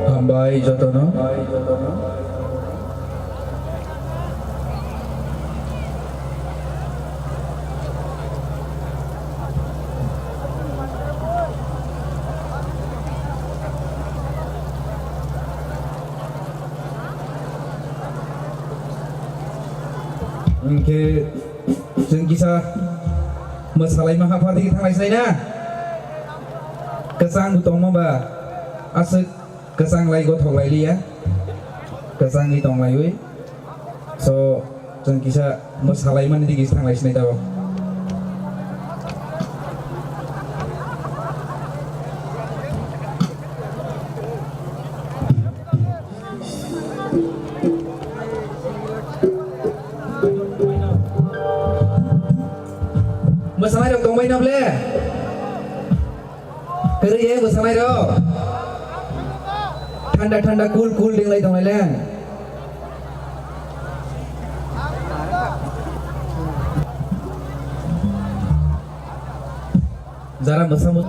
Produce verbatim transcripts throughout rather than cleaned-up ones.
Hambai jotono. Hwnkhe chwng kisa mwsalaima haphar digi thanglai sinai na? Kwchang bo tongma ba aswk. Kwchang lai gothok lai liya, kwchangwi tong laiwi. So, chwng kisa mwsalaimani digi thanglai sinai tabok. Mwsalairok tongbai na ble? Kwrwi ye mwsanairok. Thanda thanda cool cool denglai tonglai leng. Jara mwsa mwsa.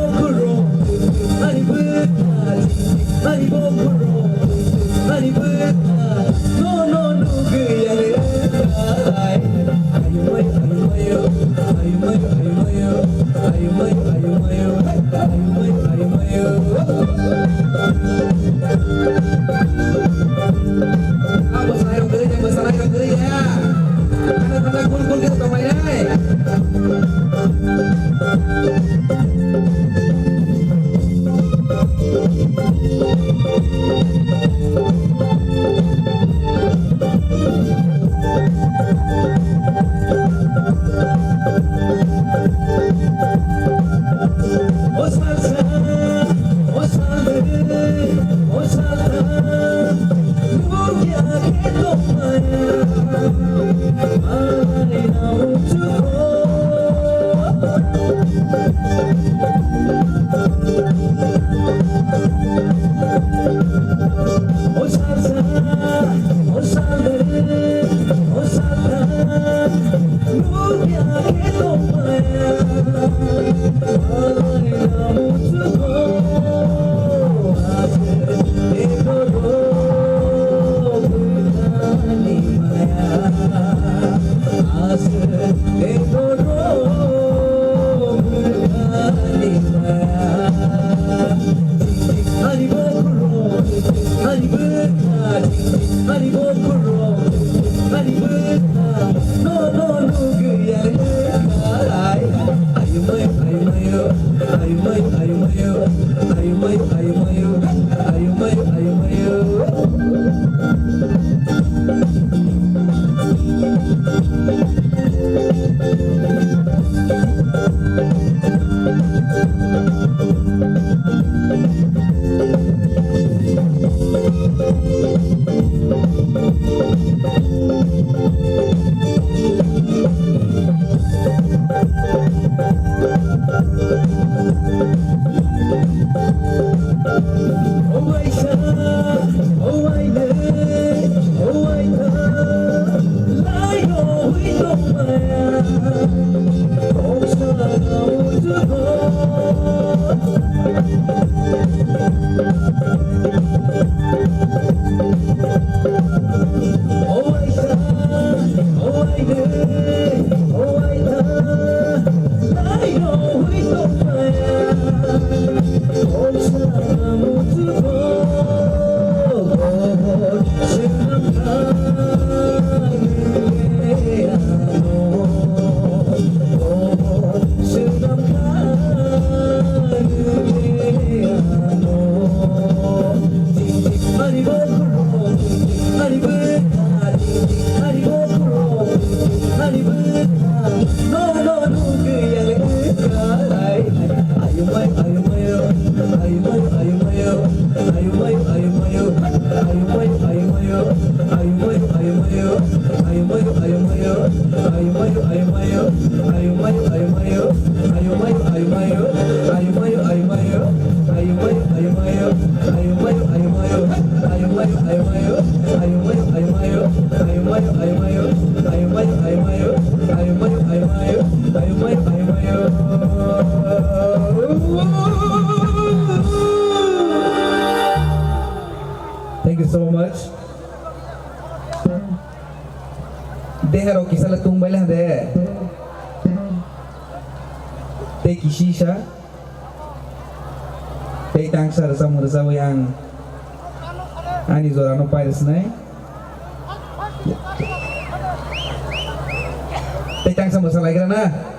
Thank you so much. Deha rok kisa le tung bai le hande. Tei kisi sa. Tei tangsa rwchapmung rwchawi ang ani jorano pai rwsnai. Tei tangsa mwsa laigra na.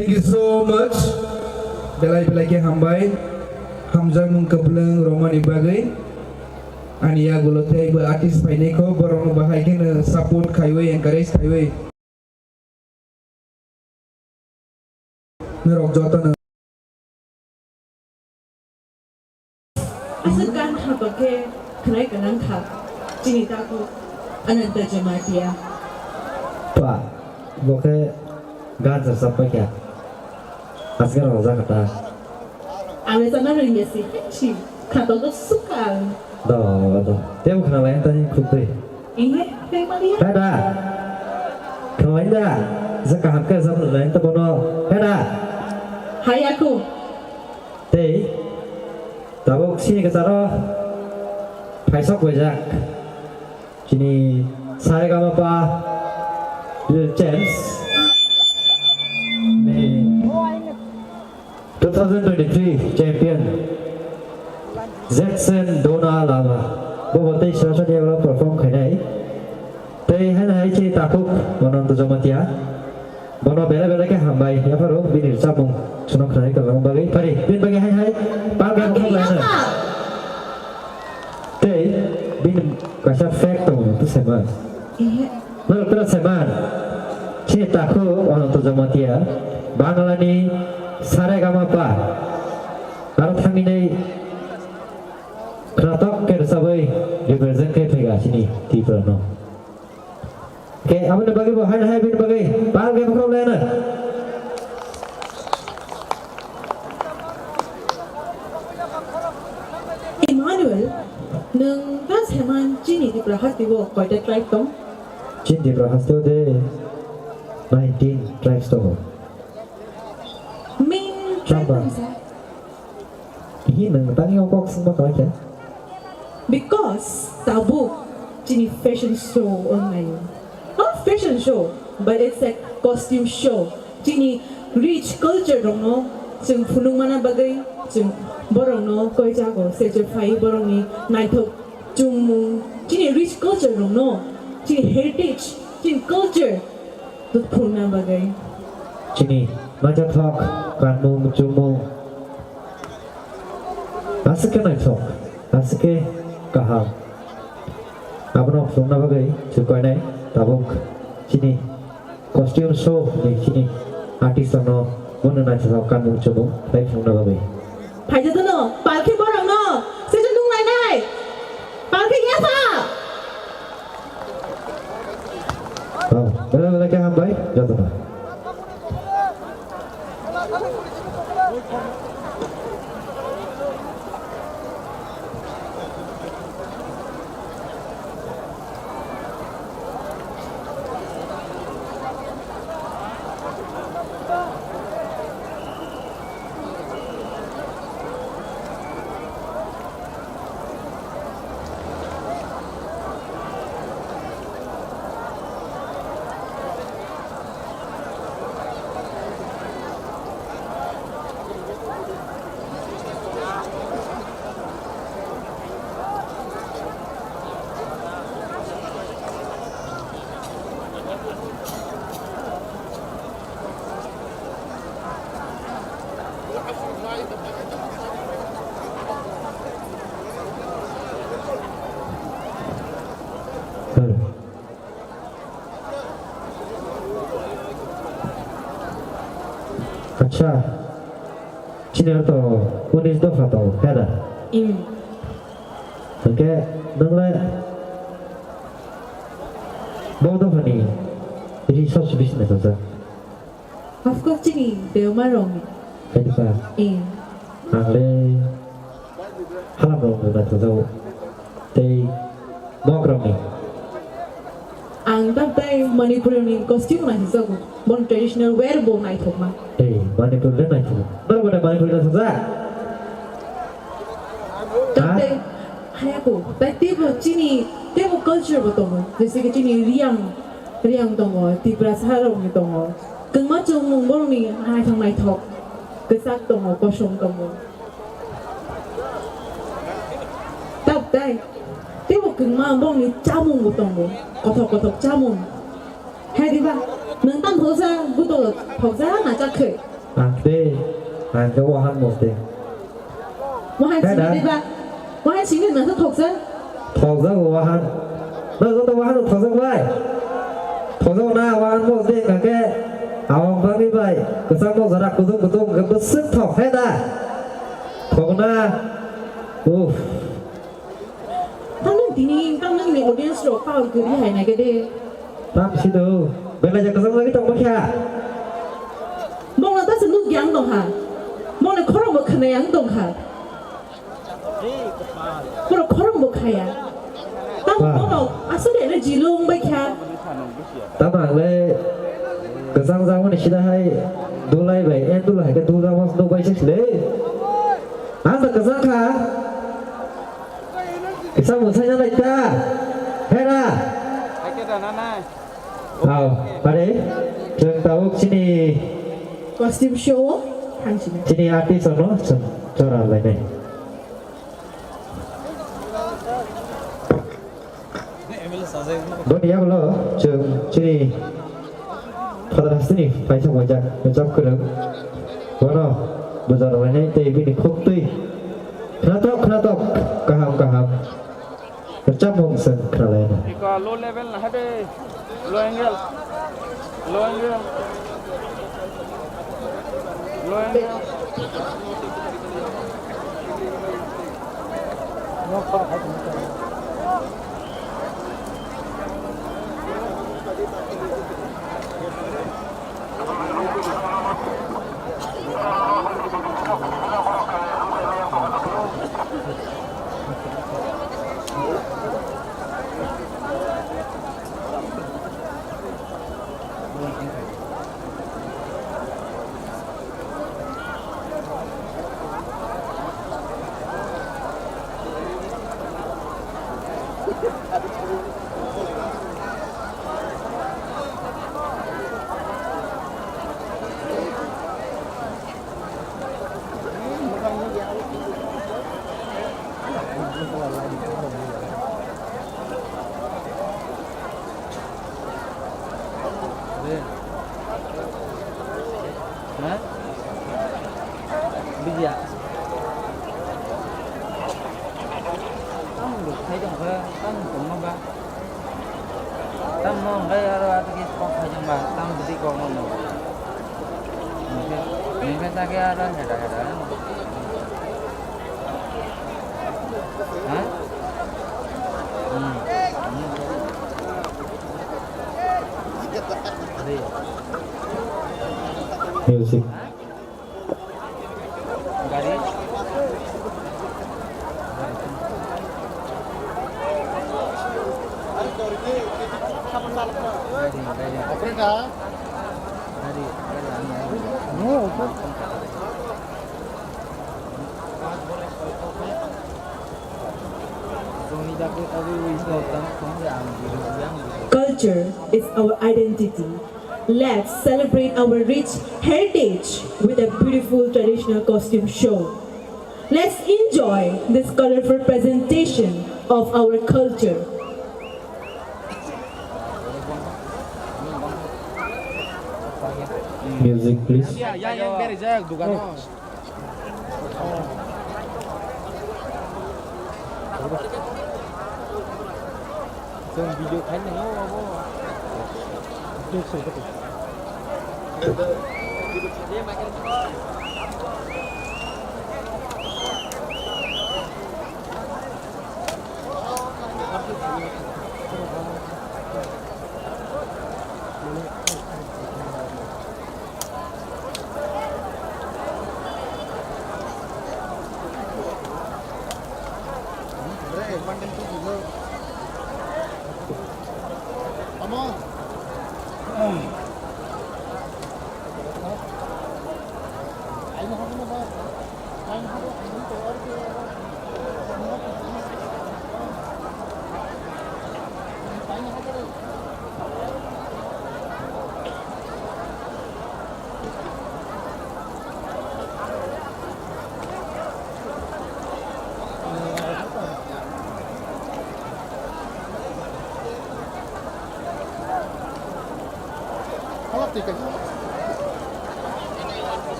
Thank you so much. Belai belai khe hambai. Hamjakmung kwplwng romani bagwi. Ani yagulo tei bo artist phainai kho, borokno bahai kheno support khaiwi, encourage khaiwi. Norok jotono. Aswk gan haba khe khwnai gwnang kha chini takhuk Ananta Jamatia. Pa, bo khe gan rwchap pai kha. Aswk gan rwjak kha ta. Ang rwchapna rwngya se, si, khatok do swkang. Do, do. Tei bo khwnalai tani khuk twi. Ihe, tei maliya. Heda. Khwnalai da. Je kaham khe jab lai ta bono. Heda. Hai aku. Tei tabuk sini kwcharo phaisok baijak. Chini Saregamapa Little Champs ni two thousand twenty-three champion Jackson Dona Lama. Bo bo tei sra sra ni oro perform khainai. Tei haino hai chini takhuk Ananta Jamatia. Bono belai belai khe hambai yapharo bini rwchapmung chwngno khwnai tongna bagwi. Phari, bini bagwi hai hai palgrang khok laina. Tei bini kaisa fact tongo, twi saiman. Norok twi saiman. Chini takhuk Ananta Jamatia Bangalani Saregamapa aro thangwi nai khwnatok khe rwchabwi represent khe phaikha chini Tripura no. Khe aboni bagwi bo haino hai bini bagwi pal khe bokhorok laiano. Emmanuel, nwng ta saiman chini Tripura hasteo koita tribe tong? Chini Tripura hasteo de nineteen tribes tongo. Main tribe tongsa? Hi nwng tangwi o kok swngma kwlai khe? Because tabuk chini fashion show wngnai. Not fashion show, but it's a costume show. Chini rich culture rokno chwng phunukmana bagwi chwng borokno koi jago secho phai borokni naithok chumung. Chini rich culture rokno, chini heritage, chini culture Tut phunukna bagwi. Chini naithothok kanmung chumung. Aswk khe naithok, aswk khe kaham. Abono phunukna bagwi chwng koinai tabuk chini costume show ni chini artist rokno bono naithothok kanmung chumung tei phunukna bagwi. Phaijak no, palkhe borokno, sejak nung lainai. Palkhe yapha. Oh, bela bela khe hambai jotono. Acha, chini to unis dopha to, heda? Im. Hingke, nongle bo dophani resource business acha. Of course, chini Deoma rokni. Kaipa. Eh. Ang le halam rokni naithokjago. Tei mok rokni. Ang tamtai Manipur ni costume naithokjago. Bon traditional wear bo naithokma. Tei Manipur le naithok. Nor bo Manipur naithokjak? Tamtai hayako. Tai teibo chini, teibo culture bo tongo. Jese ki chini Riang, Riang tongo, Tiprasa rokni tongo. Kwngma chwngmung borokni naithok naithok kwchak tongo, kosom tongo. Tabtai, teibo kwngma borokni chamungbo tongo, kothok kothok chamung. Hai diba, nwng tam thoksa, butolo thoksa na chakhe? Ang tei, ang khe wahan mos de. Wahan sini diba, wahan sini nwng thoksa? Thokjago wahan. No joto wahan thokjak bai. Thokjak na wahan bo de kake. Awang bangni bai. Kwchang bo jara kutung kutung ke beswk thok he da. Thokna. Uff. Tamo tini tamo ni audience rok power kiri hai na ke de. Tam si do. Belai ja kwchang lagi tong bakha. Bongla ta se nuk yang tong ha. Bongla khorok bo khna yang tong ha. Borok khorang bo khaya. Tamo ba. Bono aswk le jilung bai kha. Tamo ang le kwchang jagmani sida hai dulai bai, en dulai hai khe dul jagmani nuk bai se le. Ang ta kwchang kha. Kisa mwsai na lai ta. Hera. Aw, pare. Chwng tabuk chini costume show o thang sini. Chini artist ono chwng chora lainai. Boni yagulo chwng chini Father hasteni paithak waijak, wngchak kwrwng. Bono bwjar rwlainai tei bini khuktwi khnatok khnatok kaham kaham rwchapmung chwng khna lainai. Iko low level na hade. Low angle. Low angle. Low angle. Ha? Bigya. Tamo rwk khai tong khe, tamo tongma ba? Tamo hwnkhai aro atwkhe kok khai tong ba, tamo bwtwi kok no. Hwnkhe, hwnkhe sakhe aro heda heda. Ha? Hmm. Hmm. Music. Culture is our identity. Let's celebrate our rich heritage with a beautiful traditional costume show. Let's enjoy this colorful presentation of our culture. Music, please. Chwng video khaina nango abo.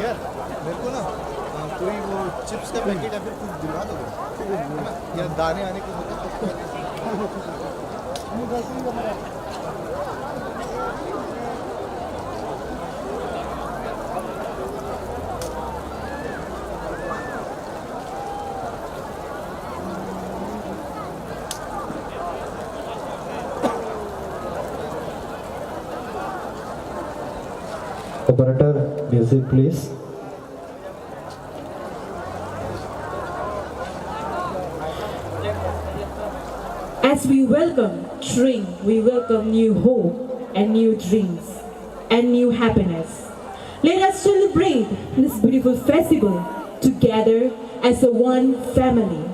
यार, मेरे को ना, अ, कोई वो चिप्स का पैकेट या फिर कुछ दिलवा दो, है ना? या दाने आने को। Operator, music please. As we welcome Tring, we welcome new hope and new dreams and new happiness. Let us celebrate this beautiful festival together as a one family.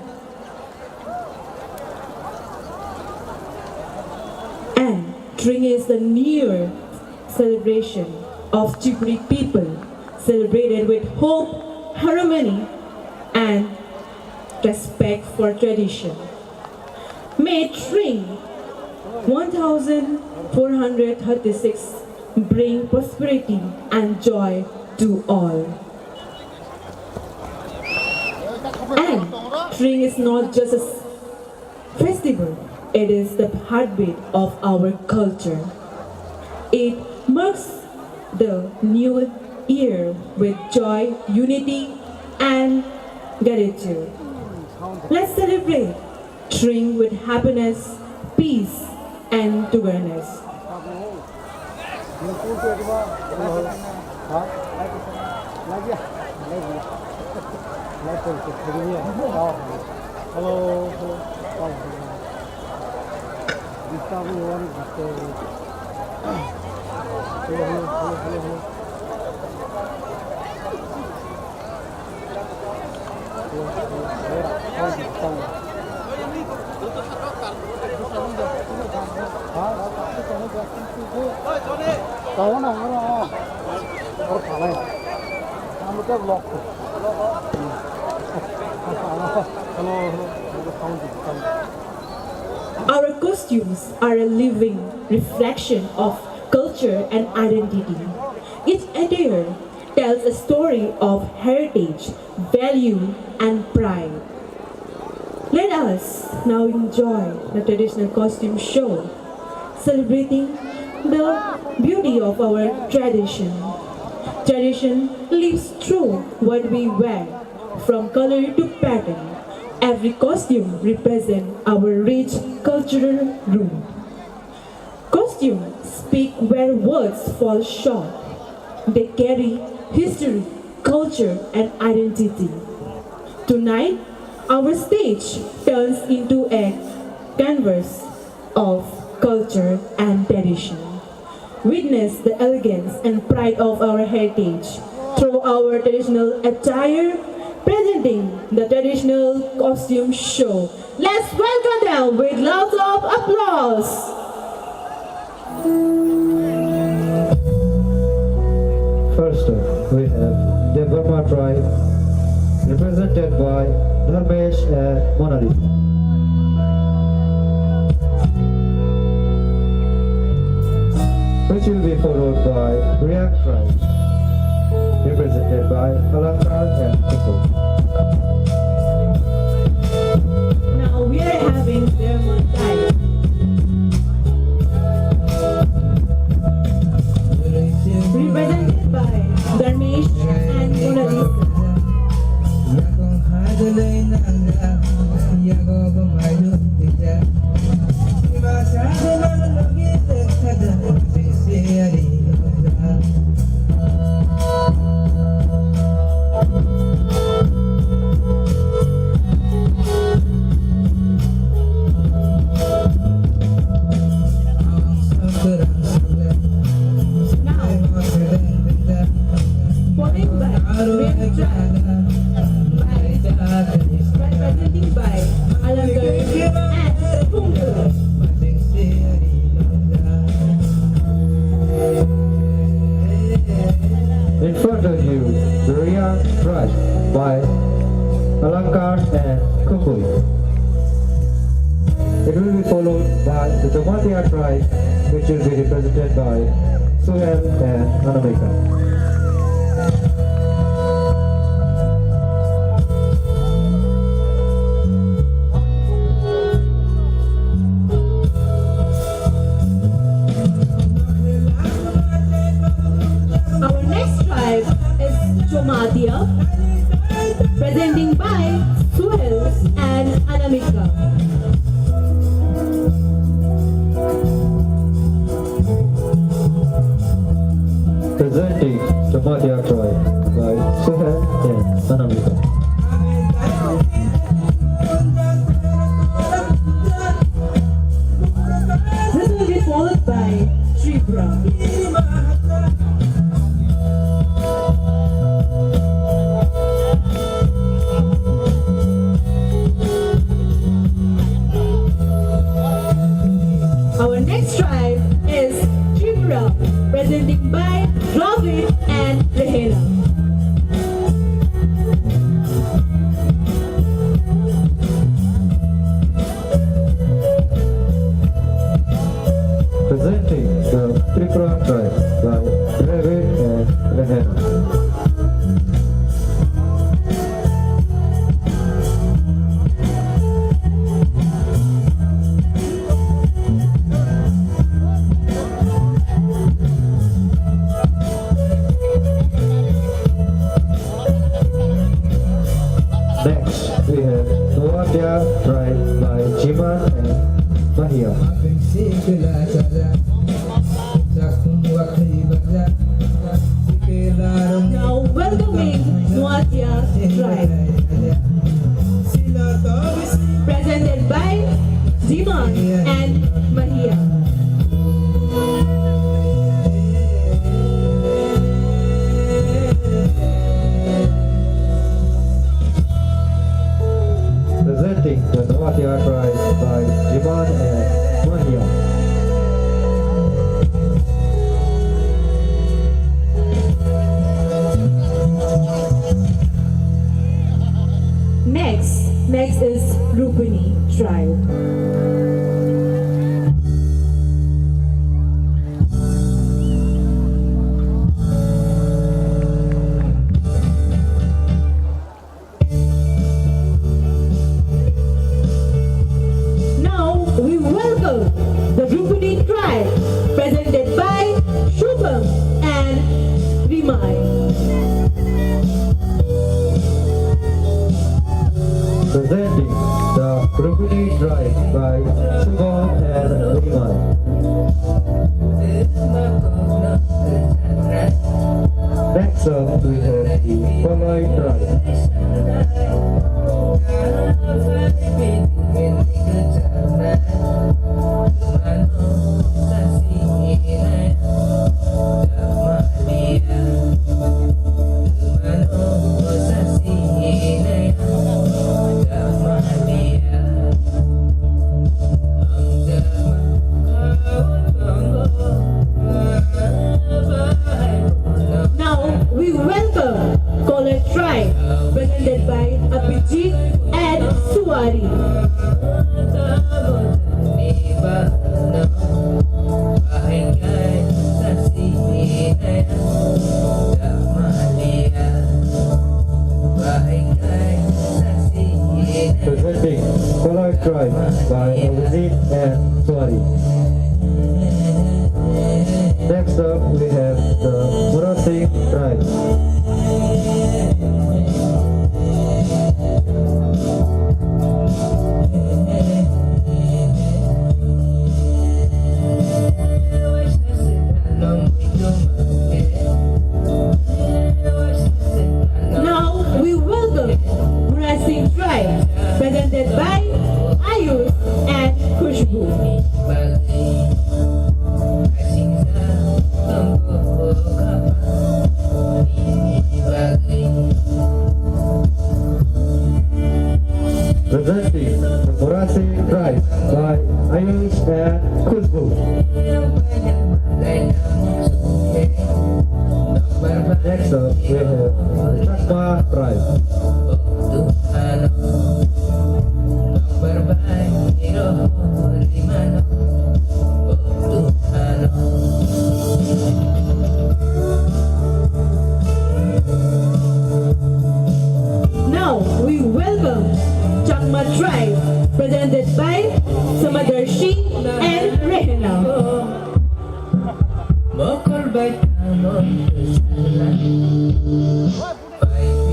And Tring is the near celebration of Chukri people, celebrated with hope, harmony, and respect for tradition. May Tring one thousand four hundred thirty-six bring prosperity and joy to all. And Tring is not just a s- festival, it is the heartbeat of our culture. It marks the new year with joy, unity, and gratitude. Let's celebrate Tring with happiness, peace, and togetherness. Hello, hello, hello. Hello, hello, hello, hello. Our costumes are a living reflection of culture and identity. Each attire tells a story of heritage, value, and pride. Let us now enjoy the traditional costume show, celebrating The beauty of our tradition. Tradition lives through what we wear, from color to pattern. Every costume represents our rich cultural root. Costumes speak where words fall short. They carry history, culture, and identity. Tonight, our stage turns into a canvas of culture and tradition. Witness the elegance and pride of our heritage through our traditional attire, presenting the traditional costume show. Let's welcome them with lots of applause. First up, we have Debbarma tribe, represented by Dharmesh and Monali, which will be followed by Reang tribe, represented by Alankar and Tuku. Now we are having Debbarma tribe, represented by Dharmesh and Monalisa. Now, followed by Reang tribe, by, by presenting by Alankar and Kunku. In front of you, the Reang tribe by Alankar and Kunku. It will be followed by the Jamatia tribe, which will be represented by Suhel and Anamika. Our next tribe is Jamatia, presenting by Suhel and Anamika. Presenting Jamatia tribe by Suhel and Anamika. This will be followed by Tripura. Our next tribe is Tripura, presenting by Robin and Rehena. Presenting the Tripura tribe by Dravid and Rehena. Next, we have Noatia tribe by Jiman and Mahia. Now welcoming Noatia tribe. Presented by Jiman and Mahia. Presenting the Noatia tribe by Jiman and Mahia. Next, next is Rupini tribe. Now we welcome the Rupini tribe, presented Presenting the Rupini tribe by Subal and Vimal. Next up, we have the Palai tribe. Now we welcome Kolar tribe, presented by Abhijit and Suwari. Presenting Kolar tribe by Abhijit and Suwari. Next up, we have the Murasing tribe. Now we welcome Murasing tribe, presented by Ayush and Khushbu. Presenting the Murasing tribe by Ayush and Khushbu. Next up, we have Chakma tribe. Now we welcome Chakma tribe, presented by Samadarshi and Rehna.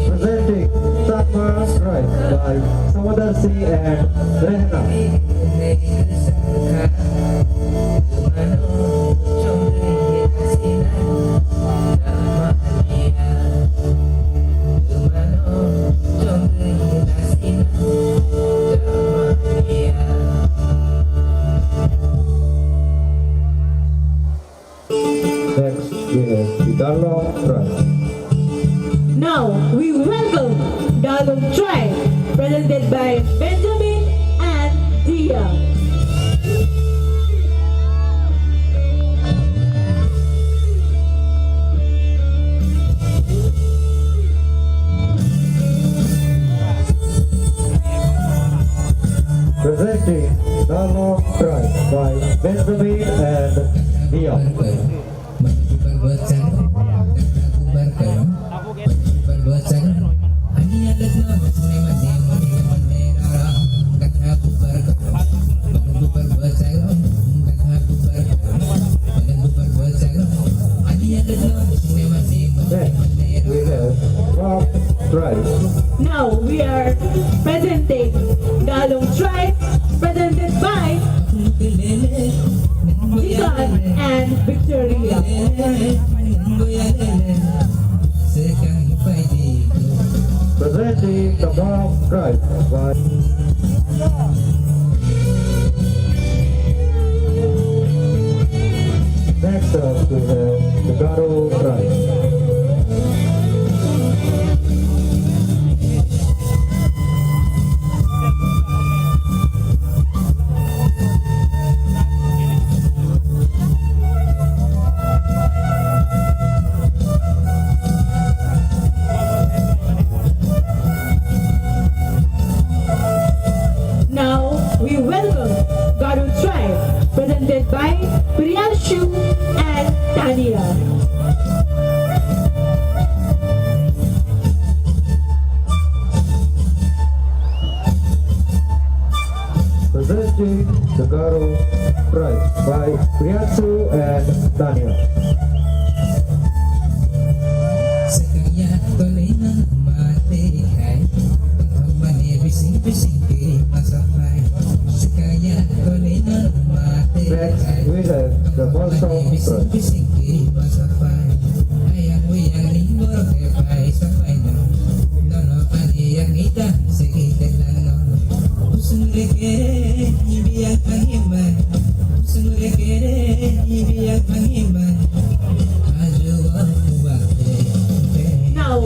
Presenting Chakma tribe by Samadarshi and Rehna. Next, we have the Darlong tribe. Now, we welcome Darlong tribe, presented by Benjamin and Dia. Presenting Darlong tribe by Benjamin and Dia. Next, we have Rock tribe. Now we are presenting Darlong tribe, presented by Jikan and Victoria. Presenting the Hmong tribe by Next up, we have the Garo tribe.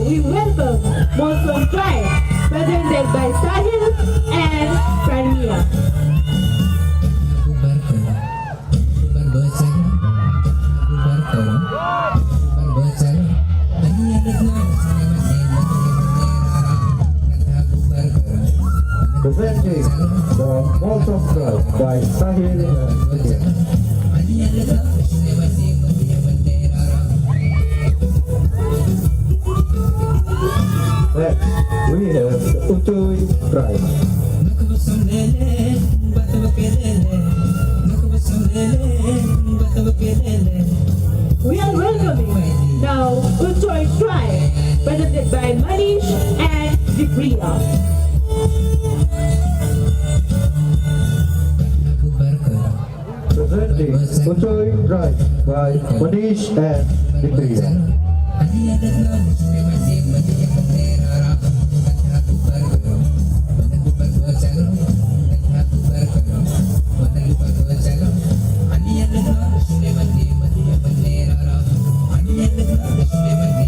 We welcome Molsom Tribe, presented by Sahil and Prania. Presenting the Molsom Tribe by Sahil and Prania. Next, we have the Uchoi tribe. We are welcoming now Uchoi tribe, presented by Manish and Dipriya. Presenting Uchoi tribe by Manish and Dipriya.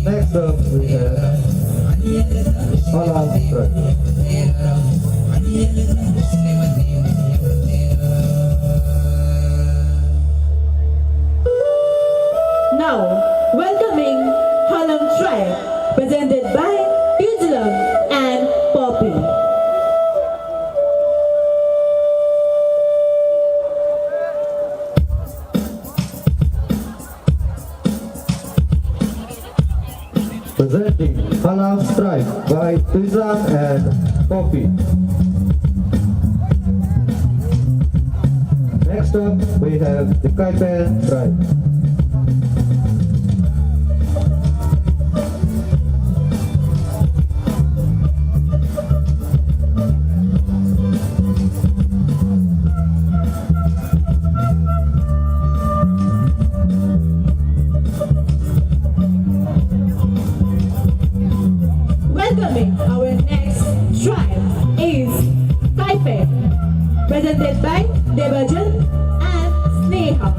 Next up, we have Alam tribe. Now, welcoming Halam tribe, presented by Tijlang and Poppy. Presenting Halam tribe by Tuizan and Poppy. Next up, we have the Kaipen tribe. Welcoming our next tribe is Kaipen, presented by Debajan and Sneha.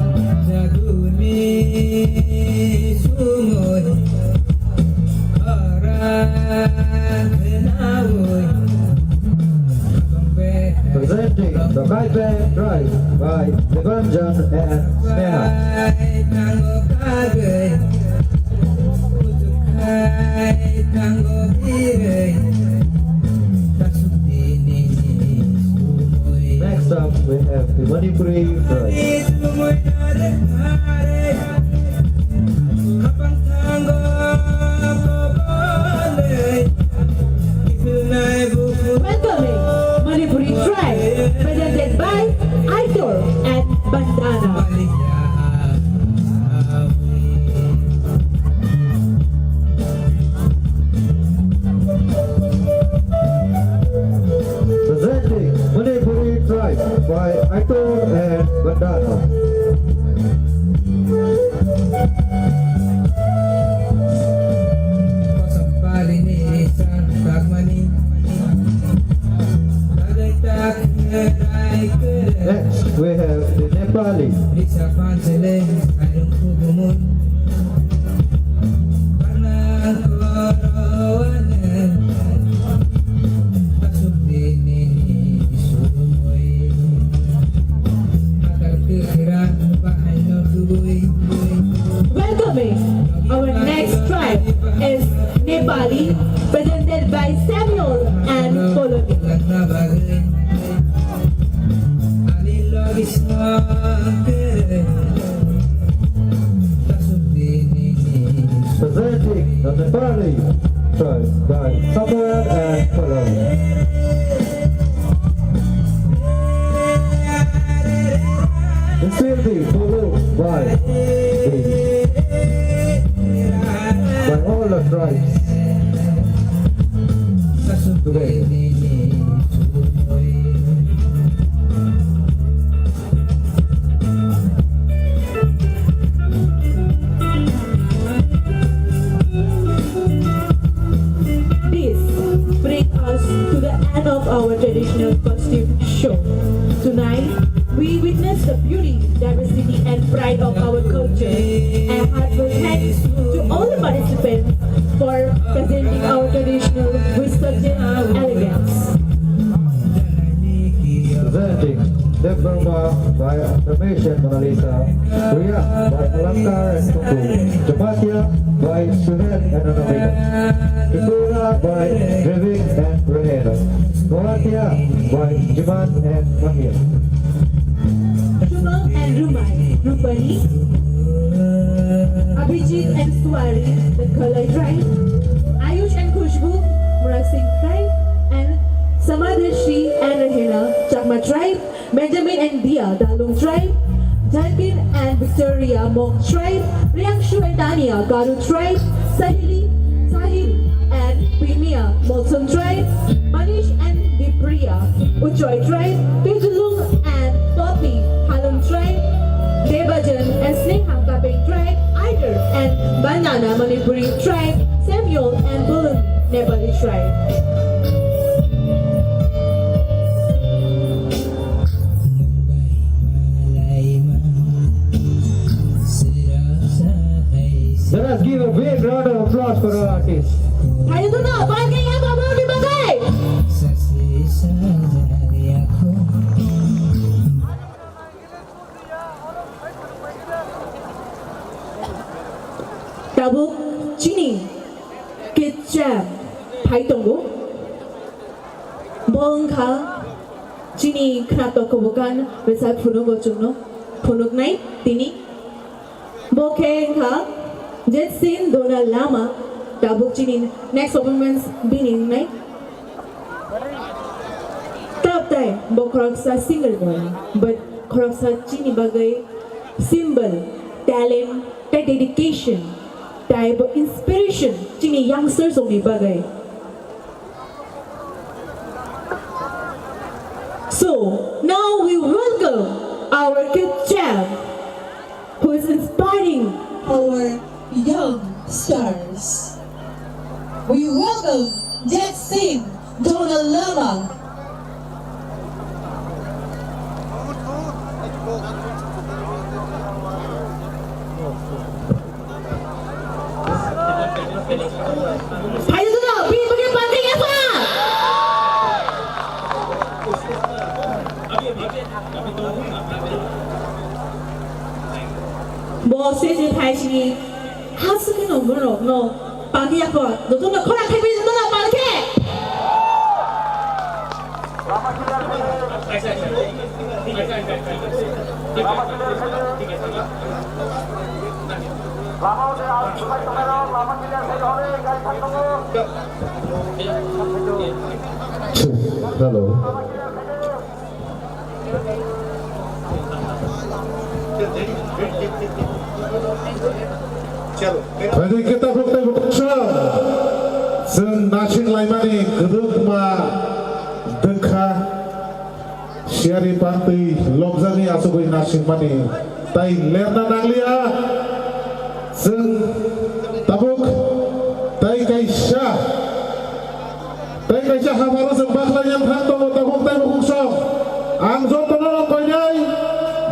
Presenting the Kaipen tribe by Debanjan and Sneha. Next up, we have the Manipuri tribe. Welcoming Manipuri tribe, presented by Aitor and Bandana. Presenting Manipuri tribe by Aitor and Bandana. Next, we have the Nepali. Welcoming our next tribe is Nepali, presented by Samuel and Polomi. Presenting the Nepali tribe by Samuel and Polomi. This will be followed by the, by all the tribes today. This brings us to the end of our traditional costume show. Tonight, we witness the beauty, diversity, and pride of our culture. A heartfelt thanks to all the participants for presenting Mona Lisa, Ria by Alankar and Tunku, Jamatia by Suhail and Anamika, Tripura by Vivek and Rahena, Noatia by Jiman and Mahir. Shubham and Rumai, Rupali, Abhijit and Swari, the Khalai tribe, Ayush and Khushbu, Murasing tribe, and Samadrishi and Rahena, Chakma tribe, Benjamin and Dia, Dalung tribe, Jankin and Victoria, Hmong tribe, Riangshu and Tania, Garo tribe, Sahili, Sahil and Primia, Molsom tribe, Manish and Dipriya, Uchoi tribe, Tujulung and Poppy, Halong tribe, Debajan and Sneha, Kapeng tribe, Aider and Bandana, Manipuri tribe, Samuel and Bulun, Nepali tribe. Let us give a big round of applause for our artists. Hayo tu no, bangke ya babu di bagai. Tabuk chini kecha phai tongo. Bo wngkha chini khnatok kubukan rwchap phunugo chwngno phunuknai tini. Bo khe wngkha Jetsin Dona Lama, tabuk chini next performance bini wngnai. Tabtai bo khoroksa singer boy, but khoroksa chini bagwi symbol, talent, tei dedication, tei bo inspiration chini youngsters rokni bagwi. So, now we welcome our kid champ who is inspiring our young stars. We welcome Jetsin Dona Lama. Phaidi dula, bini bagwi pante yapha. Bo stage ni phai sini, ha sukhe no borok no pante yapha, joto no khora khai pai joto no pal khe. Hello. Phaidi khe tabuk tei buksa chwng nasing laimani kwdwkma dwkha. Siyari pantwi lobjagwi achugwi nasingmani tai lerna nangliya. Chwng tabuk tai kaisa, tai kaisa hapharo chwng bakhlai yang thang tongo tabuk tai bukhuk song. Ang jotono rok koinai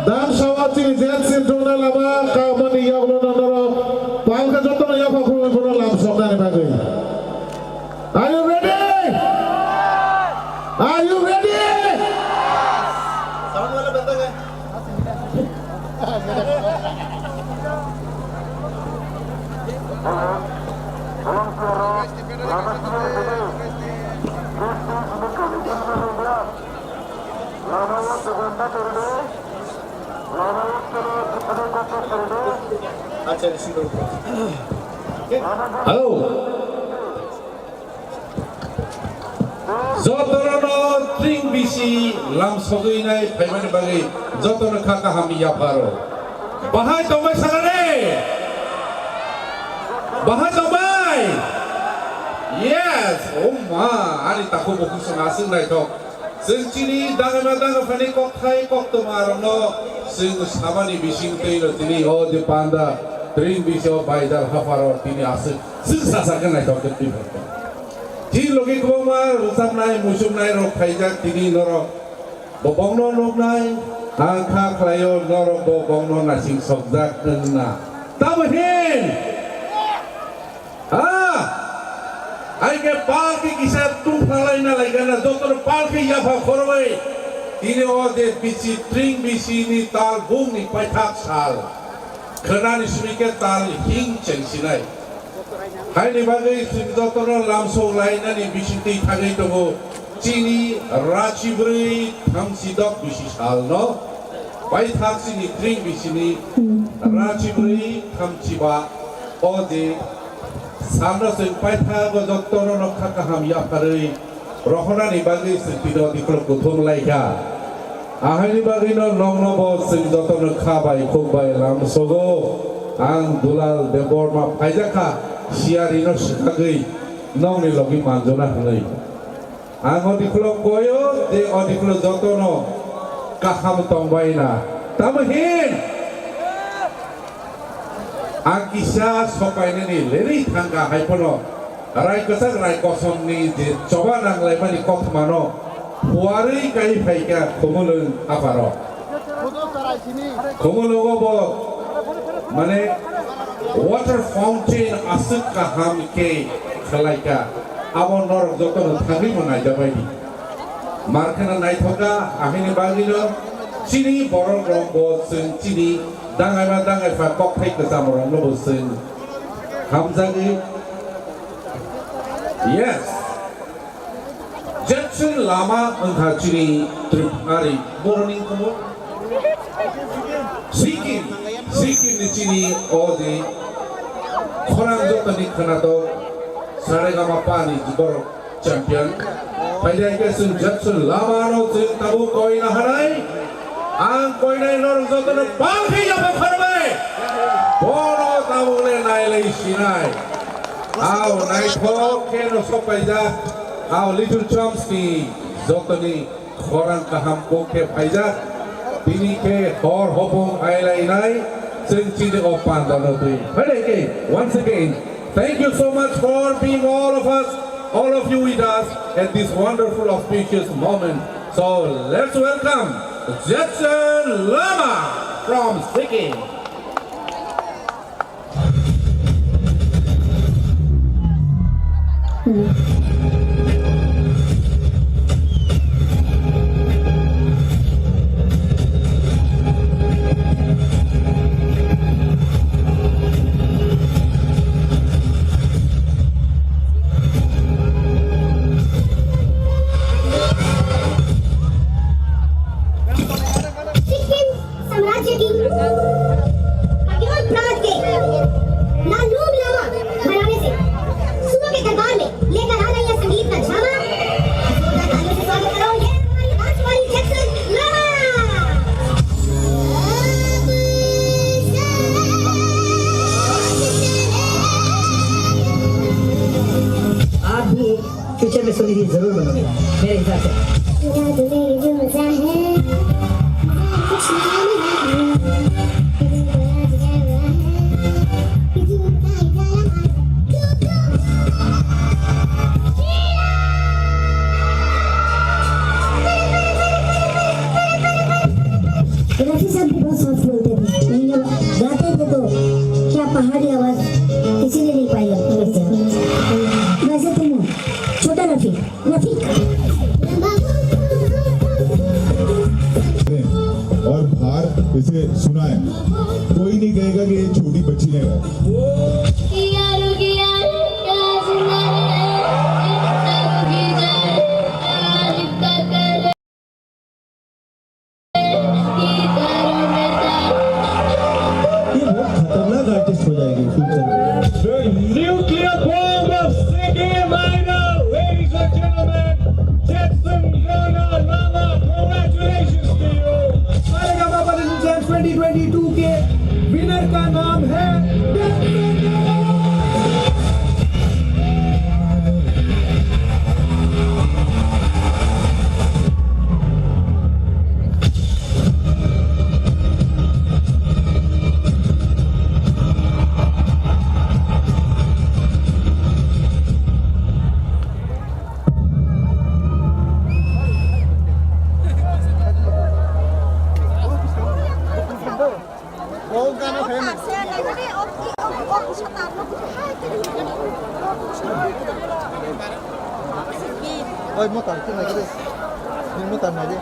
dan sawa chini jet sin rwna lama kamani yaglono norok palkha jotono yapha khulwi bono lam soknani bagwi. Are you ready? Are you ready? Hello. Jotono tring bisi lam sogwi nai phaimani bagwi jotono kha kaham yapharo. Bahai tongbai sakani? Bahai tongbai? Yes. Oh ma, ani takhuk bukhuk song aswk naithok. Chwng chini dagana daga phani kokthai koktwma rokno chwng samani bising twi no tini o je panda tring bisi o baidal hapharo tini aswk chwng sasa khe naithok khe twi. Tini logi kwbangma rwchapnai, muchungnairok phaijak, tini norok bo bongno nuknai, ang kha khlaio norok bo bongno naising sokjak wngna. Tamo hin? Ha? Ai khe pal khe kisa tungphalaina laigana, jotono pal khe yapha khoroi. Tini o je bisi tring bisi ni tal bung ni paithak sal. Khwnani simi khe tal hing chengsinai. Haini bagwi chwng jotono lamsok lainani bisingtwi thangwi tongo. Chini rachi bwrwi thamchi dok bisi salno paithak chini tring bisini rachi bwrwi thamchi ba o je salno chwng paithago jotono nokha kaham yapharwi rohornani bagwi chwng tino diklo kuthum laikha. Ahaini bagwino nokno bo chwng jotono kha bai khuk bai lamsogo. Ang Dulal Debbarma phaijakha siyarino swkagwi nokni logi manjona hwnwi. Ang o diklo koyo je o diklo jotono kaham tongbaina. Tamo hin? Ang kisa sopainani lerwi thangkha hai phano rai kwchak rai kosomni je choba nanglaimani kothomano phuarwi kai phaikha Khumulwng apharo. Khumulwngo bo mane water fountain aswk kaham khe khwlaikha, abo norok jotono thangwi bo naijabaidi. Mar kheno naithokha, ahini bagwino chini borok rok bo chwng chini dangaima dangaipha kokthai kwcham rokno bo chwng hamjagwi. Yes. Jackson Lama wngkha chini Trip-, ari boroni komo. Sikkim, Sikkim ni chini o di khorang jotoni khwnatok Saregama pa ni borok champion. Paidai ke chwng Jackson Lama no chwng tabuk koina hanai. Ang koinai norok jotono pal khe yapha kharbai. Bono tabuk le nailai sinai. Ao naithok khe no sopaijak. Ao Little Chomps ni jotoni khorang kaham kok khe phaijak. Tini khe hor hopong ailainai. Chwng chini o pandano twi. Phaidai ke once again. Thank you so much for being all of us, all of you with us at this wonderful auspicious moment. So let's welcome Jackson Lama from Sikkim. Sikkim साम्राज्य की हरिओम प्रांत के लालूम लामा घराने से सुरों के दरबार में लेकर आ रही है संगीत का झामा। जोरदार तालियों से स्वागत करो, ये हमारी नाच वाली जैक्सन लामा। आप भी फ्यूचर में सोनी दी जरूर बनोगे मेरे हिसाब से। रफी साहब भी बहुत सॉफ्ट बोलते थे, लेकिन जब गाते थे तो क्या पहाड़ी आवाज किसी ने नहीं पाई अब तक। वैसे तुम हो, छोटा रफी, रफी। और बाहर इसे सुनाए, कोई नहीं कहेगा कि ये छोटी बच्ची ने गाया। ये बहुत खतरनाक आर्टिस्ट हो जाएगी फ्यूचर में। The nuclear bomb of Sikkim Idol, ladies and gentlemen, Jackson Rana Lama, congratulations to you. Saregama twenty twenty-two के विनर का नाम है Oi, motor, tu nai de. Ni motor nai de.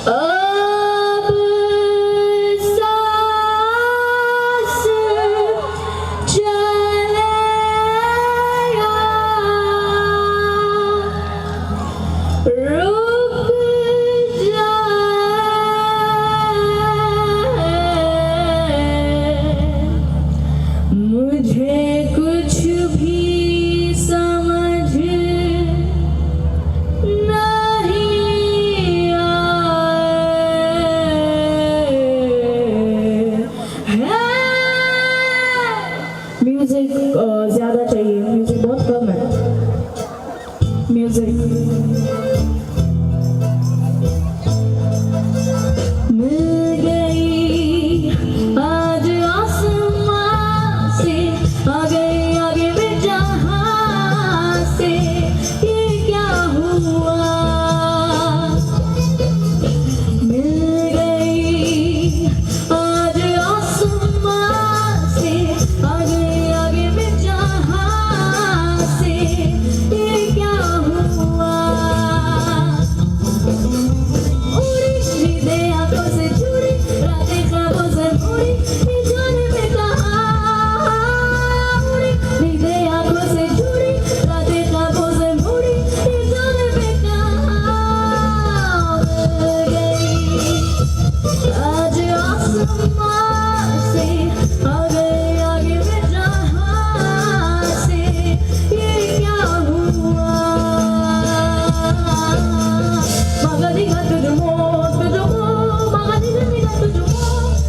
अब सांस चलेगा, रुक जाए, मुझे कुछ भी समझ नहीं आए। है। म्यूजिक, अ, ज्यादा चाहिए, म्यूजिक बहुत कम है। म्यूजिक। मिल गई आज आसमां से, आ गई आगे मैं जहां से, ये क्या हुआ? मिल गई आज आसमां से, आगे आगे मैं जहां से, ये क्या हुआ? उड़ी नींदें आंखों से चुरी, रातें ख्वाबों से भरी, ये जाने मैं कहां उड़ी। नींदें आंखों से चुरी, रातें ख्वाबों से भरी, ये जाने मैं कहां गई। आज आसमां से आ गए आगे मैं जहां से, ये क्या हुआ? Maga diga tujumo, tujumo, maga diga diga tujumo,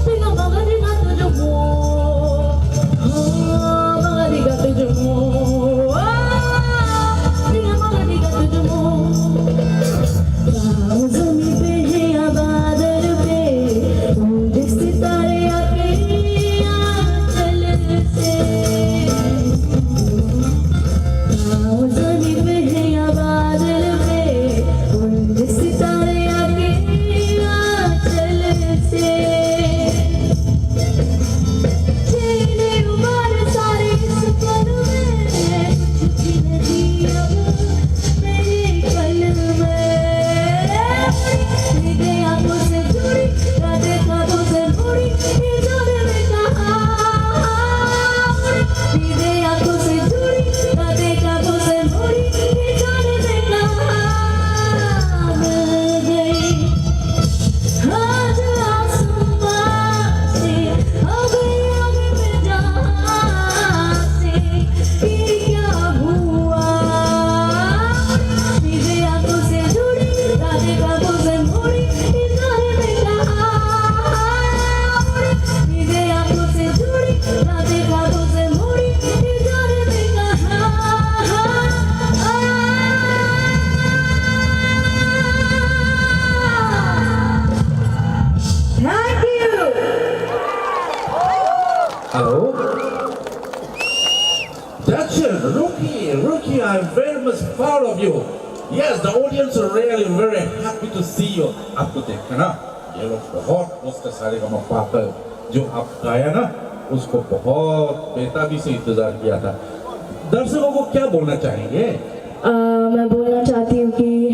diga maga diga tujumo. Oh, maga diga tujumo, ah, diga maga diga tujumo. बाहों ज़मीं पे है या बादल पे, उड़े सितारे आके आंचल से। बाहों ज़मीं पे है या बादल पे, उड़े सितारे आके आंचल से। छीने उमर सारी इस पल में, कुछ भी नहीं अब मेरे कल में। नींदें आंखों से चुरी, रातें ख्वाबों से भरी, ये जाने मैं कहां। नींदें आंखों से चुरी, रातें ख्वाबों से भरी, ये जाने मैं कहां मिल गई। आज आसमां से आ गई आगे मैं जहां से, ये क्या हुआ? नींदें आंखों से चुरी, रातें ख्वाबों से भरी, ये जाने मैं कहां। नींदें आंखों से चुरी, रातें ख्वाबों से भरी, ये जाने मैं कहां। Thank you. Hello. Darshan, Rookie, Rookie, I'm very much proud of you. Yes, the audience are really very happy to see you. आपको देखकर ना, ये लोग बहुत उसका सारेगामा पा का जो आप गाया ना, उसको बहुत बेताबी से इंतजार किया था। दर्शकों को क्या बोलना चाहेंगे? अ, मैं बोलना चाहती हूँ कि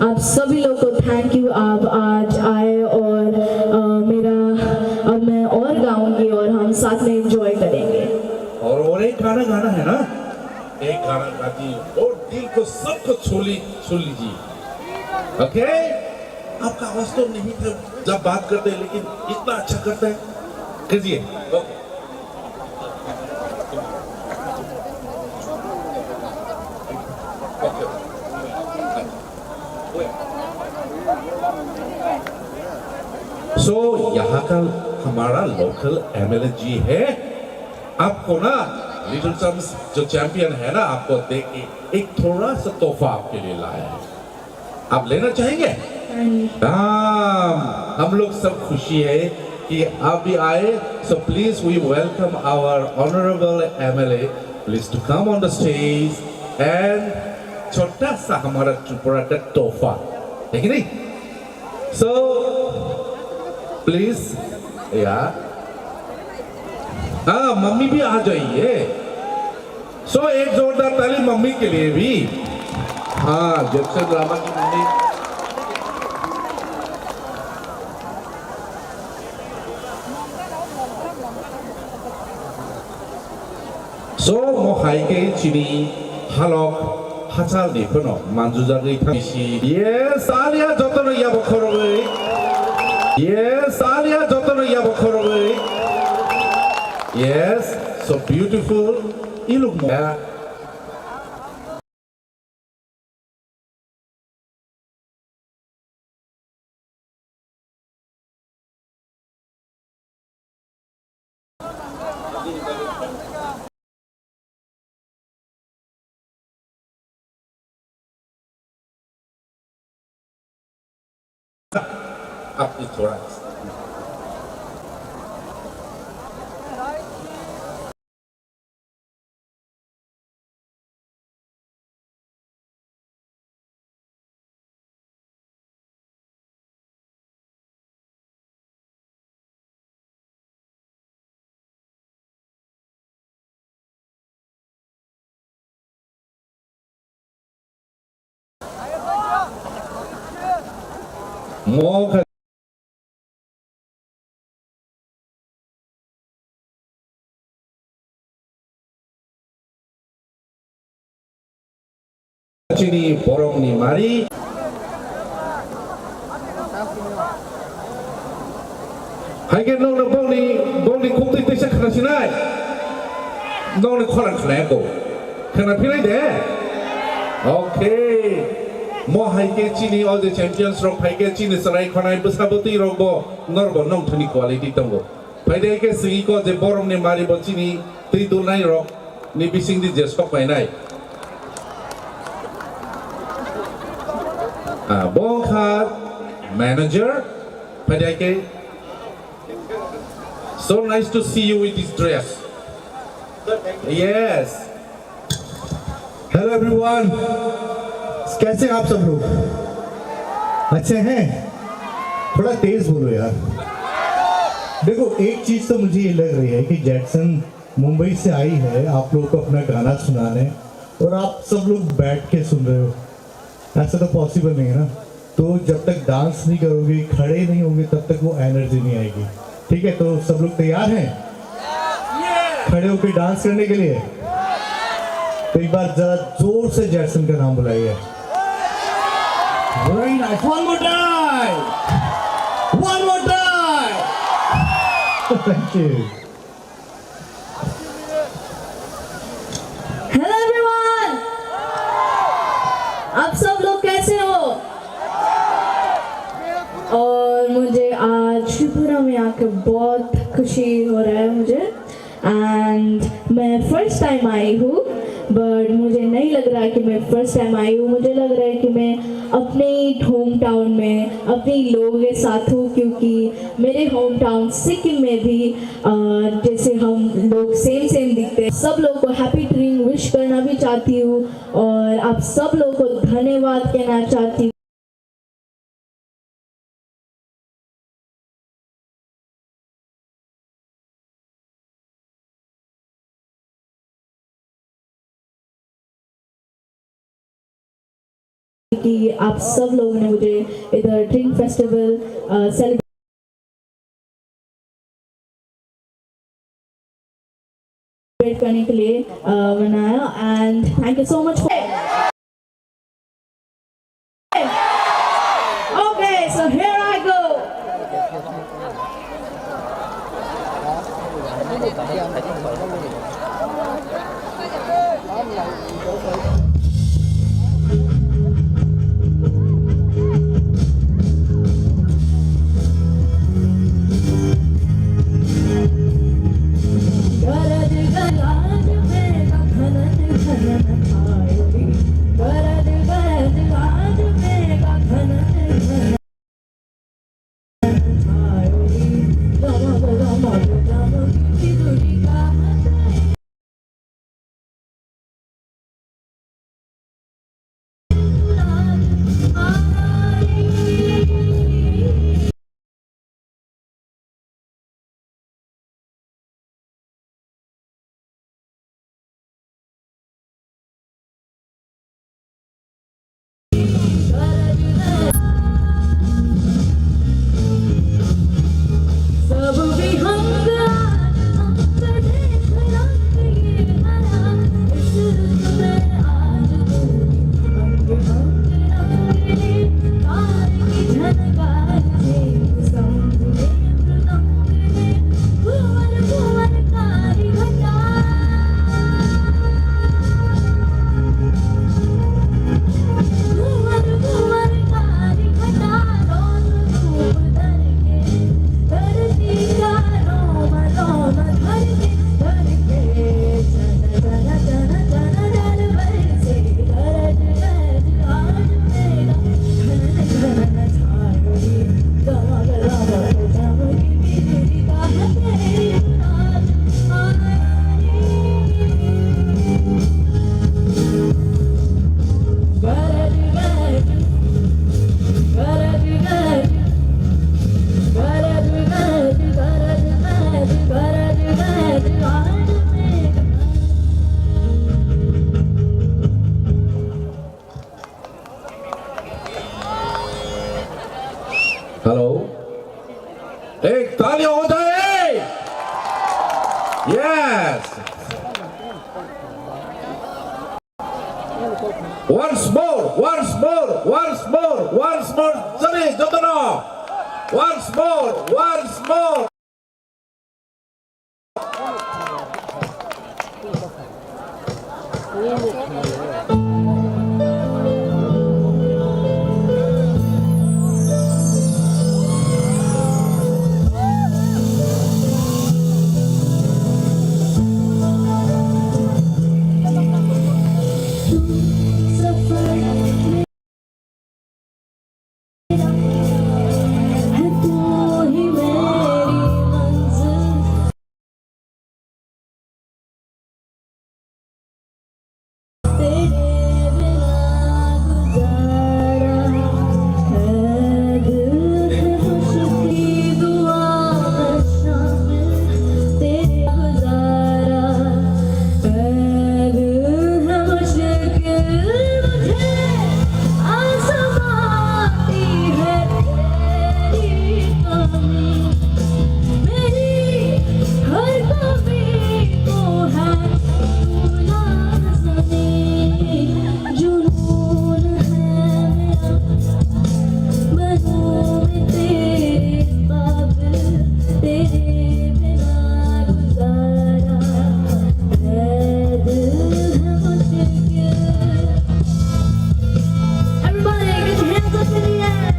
आप सभी लोग को थैंक यू, आप आज आए और, अ, मेरा, अब मैं और गाऊंगी और हम साथ में एंजॉय करेंगे। और, और एक गाना गाना है ना, एक गाना गाती हूँ और दिल को सबको छू ली, छू लीजिए। ओके? आपका आवाज तो नहीं था जब बात करते हैं, लेकिन इतना अच्छा करता है। कीजिए। ओके। सो, यहाँ का हमारा लोकल एमएलए जी है। आपको ना, लिटिल चैम्प्स जो चैंपियन है ना, आपको दे के एक थोड़ा सा तोहफा आपके लिए लाया है। आप लेना चाहेंगे? हाँ, हम लोग सब खुशी है कि आप भी आए। So please, we welcome our honorable M L A. Please to come on the stage and छोटा सा हमारा त्रिपुरा का तोहफा, है कि नहीं? So please, या, हाँ, मम्मी भी आ जाइए। So एक जोरदार ताली मम्मी के लिए भी। हाँ, जैक्सन रामा की mummy. So mo hai khe chini halok hachal ni phano manjujagwi thang si. Yes, alia jotono yabo khorogwi. Yes, alia jotono yabo khorogwi. Yes, so beautiful. Iluk mo. Up to twice. Mo kha- Chini borokni mari. Hai khe nokno bokni, bokni khuktwi teisa khna sinai. Nokni khorang khna ya ko. Khna phinai de. Okay. Mo hai khe chini o je champions rok phai khe chini chwrai khonai bwsa bwtwi rok bo norbo nongthani quality tongo. Phaidai khe sigi ko je boromni mari bo chini twi dulnai rok ni bising di je sok painai. Ah, bo wngkha manager. Phaidai khe, so nice to see you with this dress. Yes. Hello everyone, कैसे हैं आप सब लोग? अच्छे हैं? थोड़ा तेज बोलो यार। देखो, एक चीज तो मुझे ये लग रही है कि जैक्सन मुंबई से आई है आप लोगों को अपना गाना सुनाने, और आप सब लोग बैठ के सुन रहे हो। ऐसा तो पॉसिबल नहीं है ना। तो जब तक डांस नहीं करोगे, खड़े नहीं होगे, तब तक वो एनर्जी नहीं आएगी। ठीक है, तो सब लोग तैयार हैं खड़े होकर डांस करने के लिए? तो एक बार जरा जोर से जैक्सन का नाम बुलाइए। Very nice. One more time. One more time. Thank you. Hello everyone, आप सब लोग कैसे हो? और मुझे आज त्रिपुरा में आकर बहुत खुशी हो रहा है मुझे। एंड मैं फर्स्ट टाइम आई हूँ, बट मुझे नहीं लग रहा कि मैं फर्स्ट टाइम आई हूँ। मुझे लग रहा है कि मैं अपने होम टाउन में, अपने लोगों के साथ हूँ, क्योंकि मेरे होम टाउन सिक्किम में भी अ, जैसे हम लोग सेम सेम दिखते हैं। सब लोग को हैप्पी ड्रीम विश करना भी चाहती हूँ और आप सब लोग को धन्यवाद कहना चाहती हूँ। कि आप सब लोगों ने मुझे इधर ड्रीम फेस्टिवल, अ, सेलिब्रेट करने के लिए, अ, बनाया। And thank you so much for Okay, so here I go. Once more, once more, once more, once more, jani jotono. Once more, once more. Everybody, get your hands up in the air.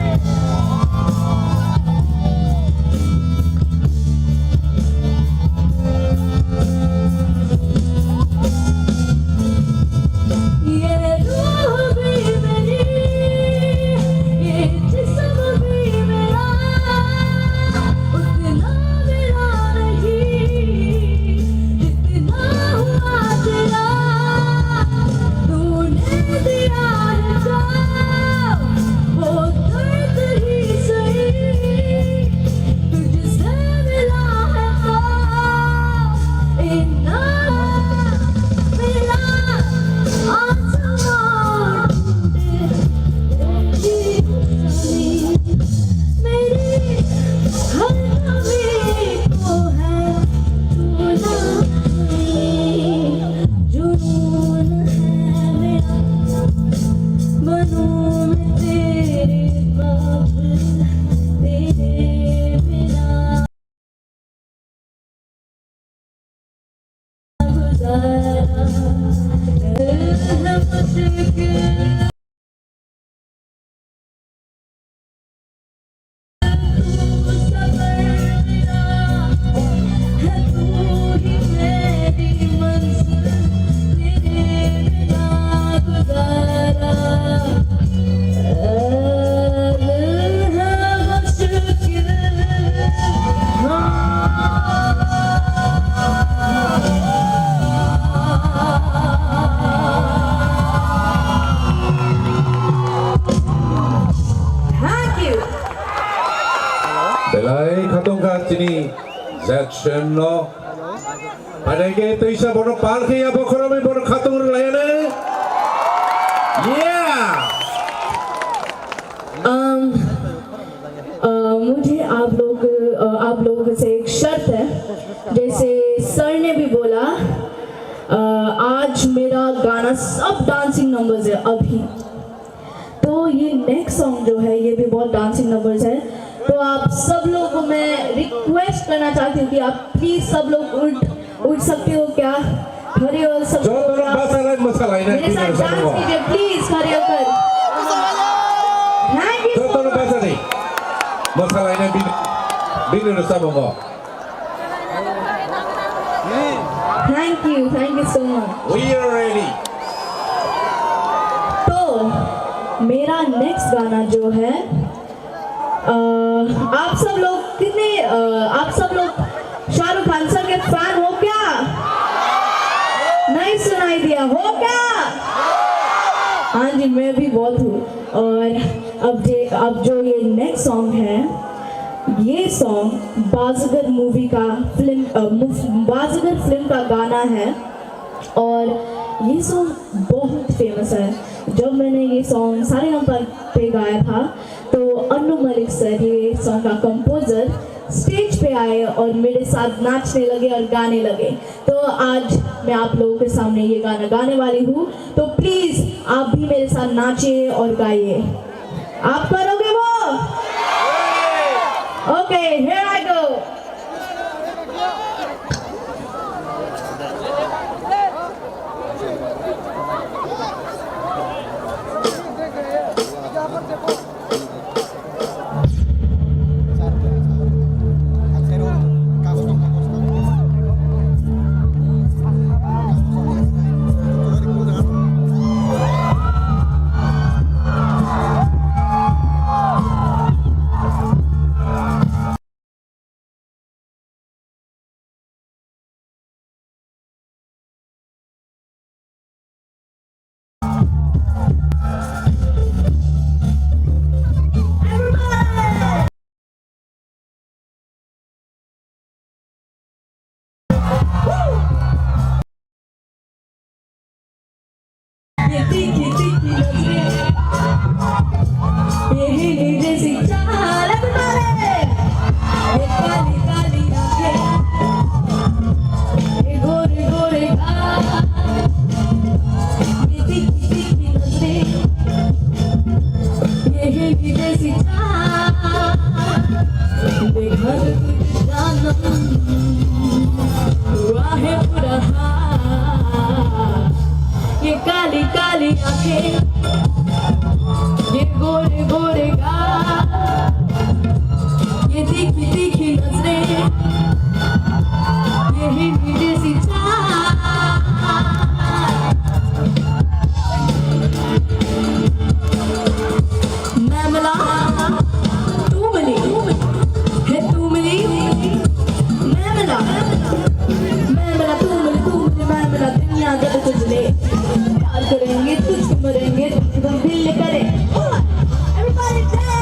Thank you. Belai khatungkha chini Jackson no. Phaikhe twisa bono pal khe ya bokhorogwi bono khatung rwlaiyani. Yeah. Um, uh, मुझे आप लोग, uh, आप लोगों से एक शर्त है, जैसे सर ने भी बोला, uh, आज मेरा गाना सब डांसिंग नंबर्स है अभी। तो ये नेक्स्ट सॉन्ग जो है, ये भी बहुत डांसिंग नंबर्स है। तो आप सब लोगों को मैं रिक्वेस्ट करना चाहती हूँ कि आप प्लीज सब लोग उठ, उठ सकते हो क्या? खड़े हो सब लोग। Jotono bachalaina मेरे साथ डांस कीजिए प्लीज, खड़े होकर। Thank you so much. Jotono bachalaina bini, bini rwchapmung o. Thank you, thank you so much. We are ready. तो मेरा नेक्स्ट गाना जो है, अ, आप सब लोग कितने, अ, आप सब लोग शाहरुख खान सर के फैन हो क्या? नहीं सुनाई दिया, हो क्या? हाँ जी, मैं भी बहुत हूँ। और अब जे, अब जो ये नेक्स्ट सॉन्ग है, ये सॉन्ग बाजीगर मूवी का फिल्म, अ, मूव-, बाजीगर फिल्म का गाना है और ये सॉन्ग बहुत फेमस है। जब मैंने ये सॉन्ग सारेगामा पे गाया था, तो अन्नू मलिक सर, ये सॉन्ग का कंपोजर, स्टेज पे आए और मेरे साथ नाचने लगे और गाने लगे। तो आज मैं आप लोगों के सामने ये गाना गाने वाली हूँ, तो प्लीज आप भी मेरे साथ नाचिए और गाइए। आप करोगे वो? ओके, हियर आई गो। ये काली काली आंखें, ये गोरे गोरे गाल, ये तीखी तीखी नजरें, ये हिंदी जैसी चाल। मैं मिला तू मिली, हे तू मिली, मैं मिला, मैं मिला तू मिली, तू मिली, मैं मिला, दुनिया जब तुझ ले प्यार करेंगे, तुझको मरेंगे, तुझको दिल करें। Everybody dance!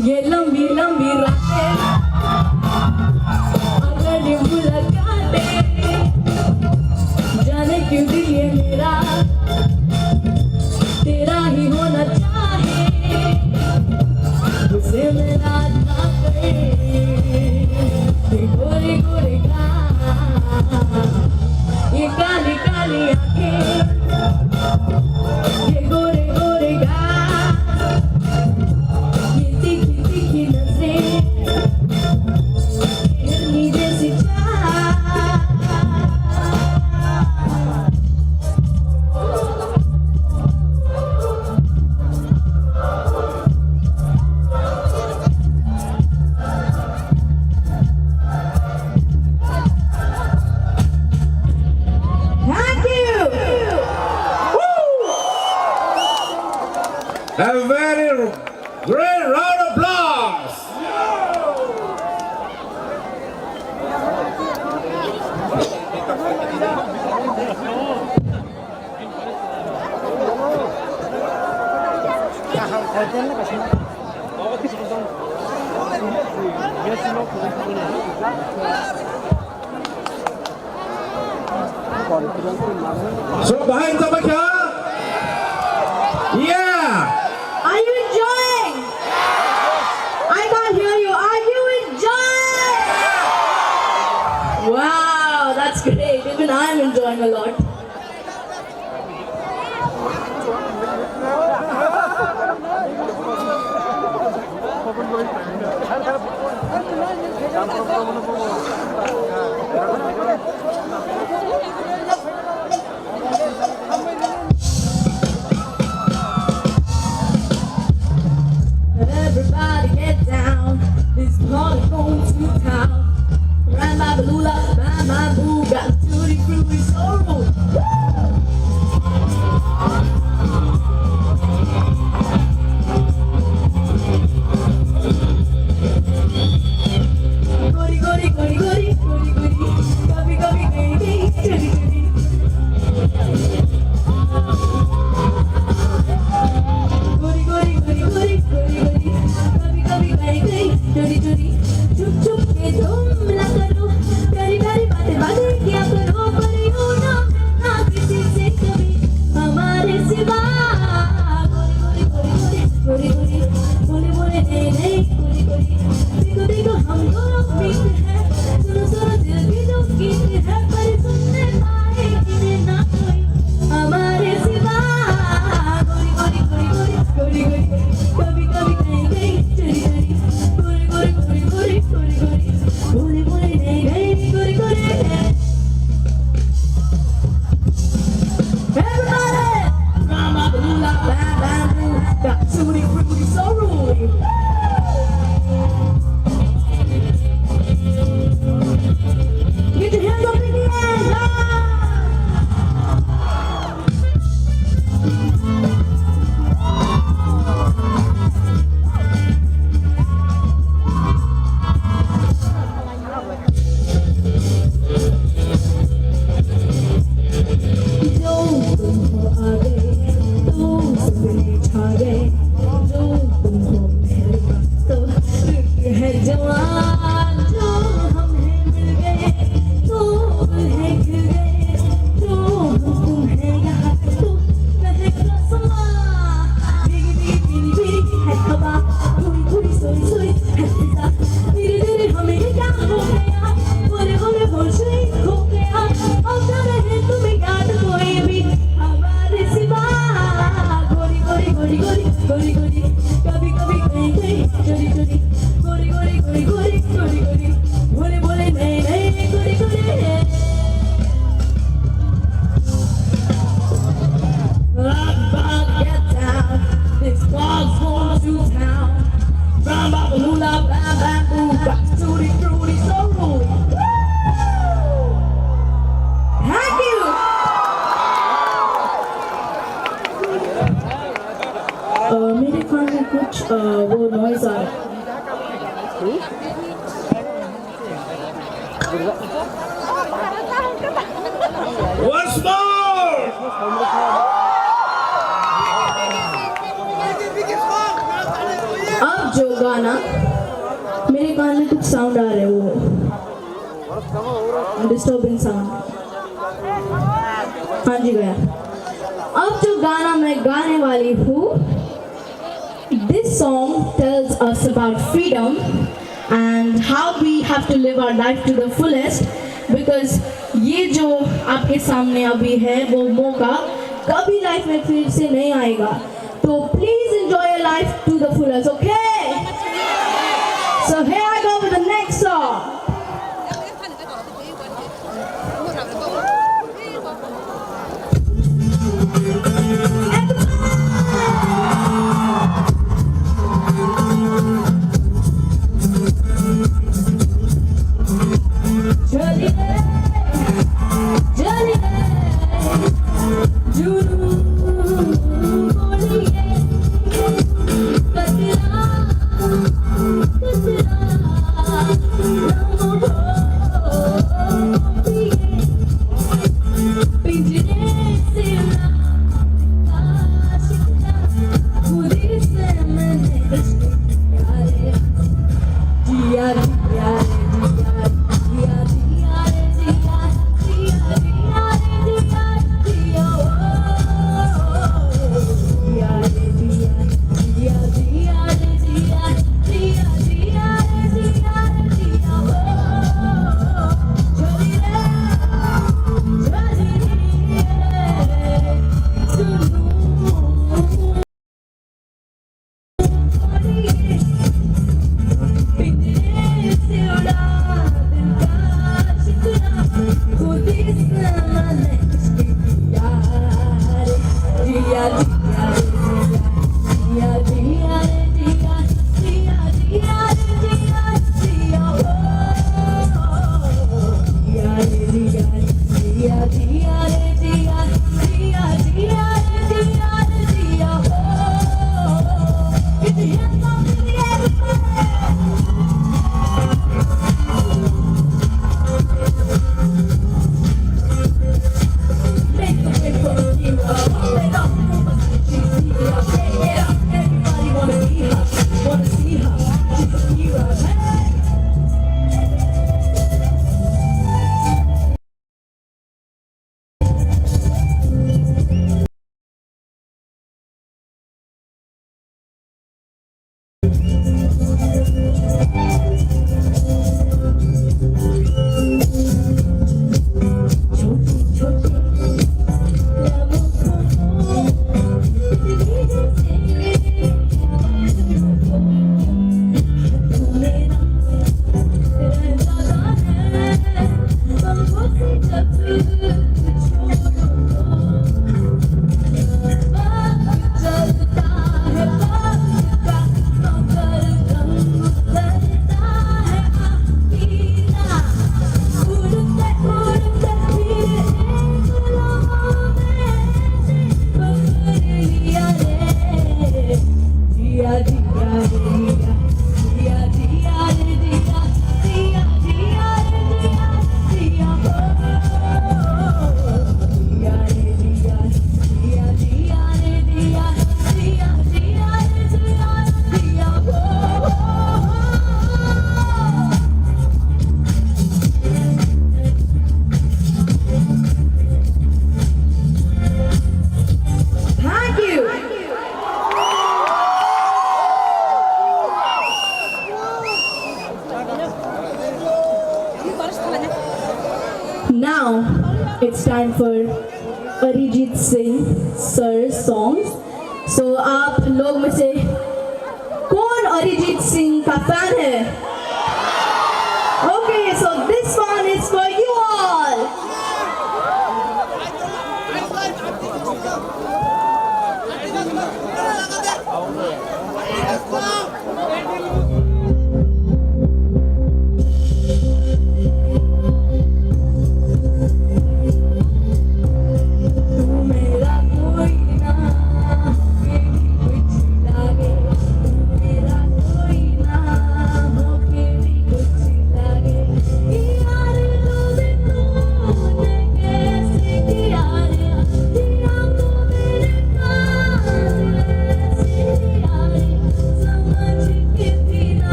ये लंबी लंबी रातें और बड़ी मुलाकातें, जाने क्यों दिल ये मेरा तेरा ही होना चाहे, उसे मेरा ना करे। ये गोरे गोरे गाल, ये काली काली आंखें, ये गोरे गोरे गाल, ये तीखी तीखी नजरें, ये हिरनी जैसी चाल। Thank you. Woo! A very great round of applause. So, bahai tama kha? Yeah. Are you enjoying? I can't hear you. Are you enjoying? Wow, that's great. Even I'm enjoying a lot. Everybody! Bam, bam, bam, bam, bam, bam. Got tootie, fruity, so rude. Get your hands up in the air, yeah! जो तुम हो आ गए, तो सपने छा गए, जो तुम हो मेहरबान, तो रुक है जवान, जो हम हैं मिल गए, तो उम्र है खिल गए, जो हम तुम हैं यहाँ, तो महक रसमा। Biggie, biggie, biggie, biggie, है हवा, थोड़ी, थोड़ी, सोई, सोई, है फिजा। धीरे, धीरे हमें ये क्या हो गया, बोले, बोले, बोल, शुरू हो गया। अब तो मैं तुम्हें याद कोई भी हमारे सिवा। गोरी, गोरी, गोरी, गोरी, गोरी, गोरी, कभी, कभी, कहीं, कहीं, चोरी, चोरी, गोरी, गोरी, गोरी, गोरी, गोरी, गोरी, भोले, भोले, नए, नए, गोरी, गोरी। Rock, rock, get down. This dog's going to town. Bam, bam, lula, bam, bam, boo, bam, tootie, fruity, so rude. Woo! Thank you. अ, मेरे कान में कुछ, अ, वो नॉइज आ रहा है। Once more! अब जो गाना, मेरे कान में कुछ साउंड आ रहे हैं, वो डिस्टर्बिंग साउंड। हाँ जी, गया। अब जो गाना मैं गाने वाली हूँ, this song tells us about freedom and how we have to live our life to the fullest, because ये जो आपके सामने अभी है, वो मौका कभी लाइफ में फिर से नहीं आएगा। तो please enjoy your life to the fullest, okay? So here I go with the next song. Time for Arijit Singh sir songs. So आप लोग में से कौन अरिजीत सिंह का फैन है? Okay, so this one is for you all.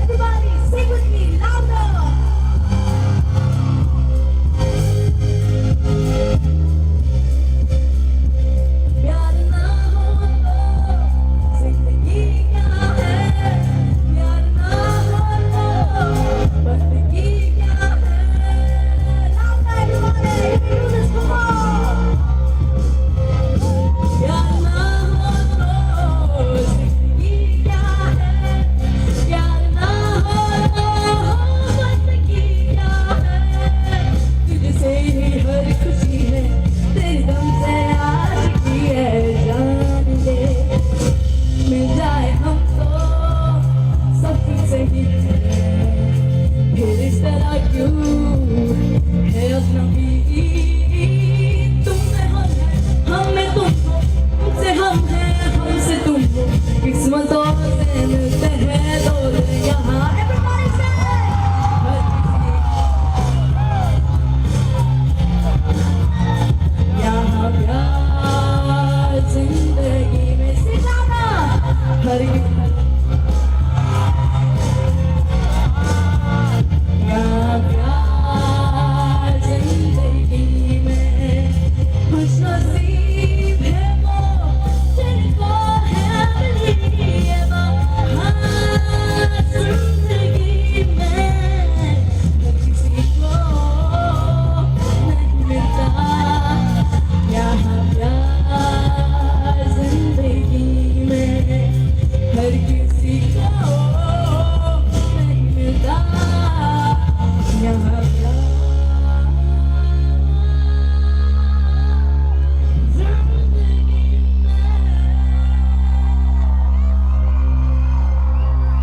Everybody, sing with me, louder.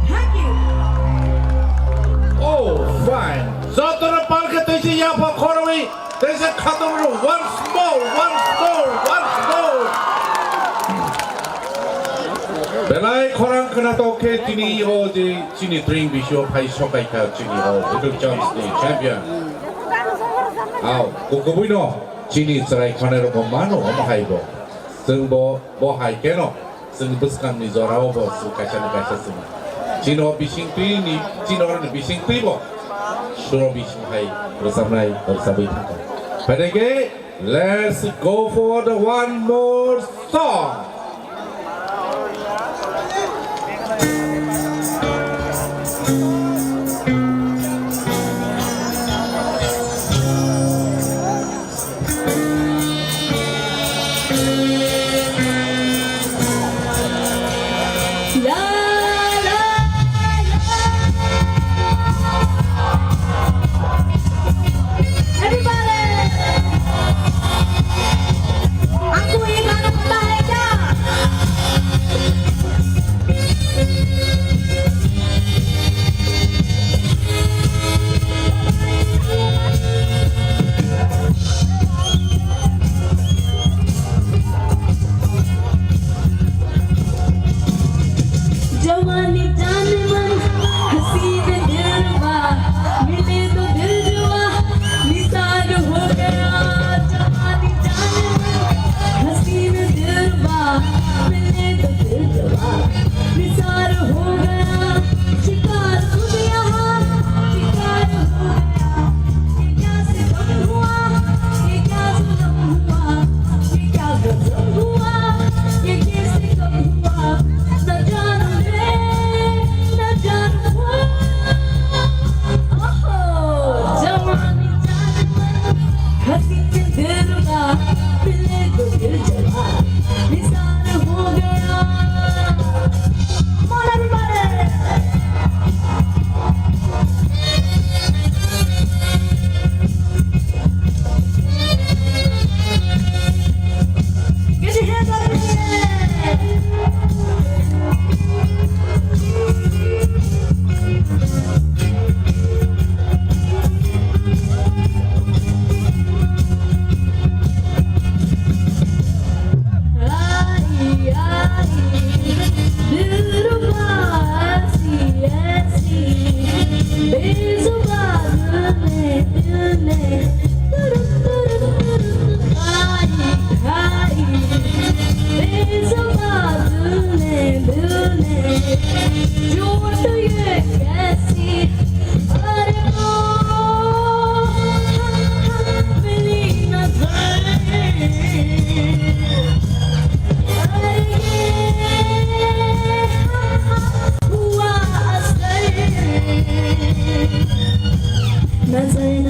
Thank you. Oh, fine. Jotono palkhe teisa yapha khorwi, teisa khatung rw. Once more, once more, once more. Belai khorang khwnatok khe tini o je chini tring bisio phai sokai kha chini o Little Champs ni champion. Au, kukubui no chini chwrai khonai rok mano omo hai bo. Chwng bo, bo hai keno. Chwng bwskangni jorao bo chwng kaisa ni kaisa chwng. Chino bising twi ni, chino ni bising twi bo. Suro bising hai rwchapnai rwchapwi thangkha. Phaidai khe, let's go for the one more song. Everybody! आपको ये गाना पता है क्या?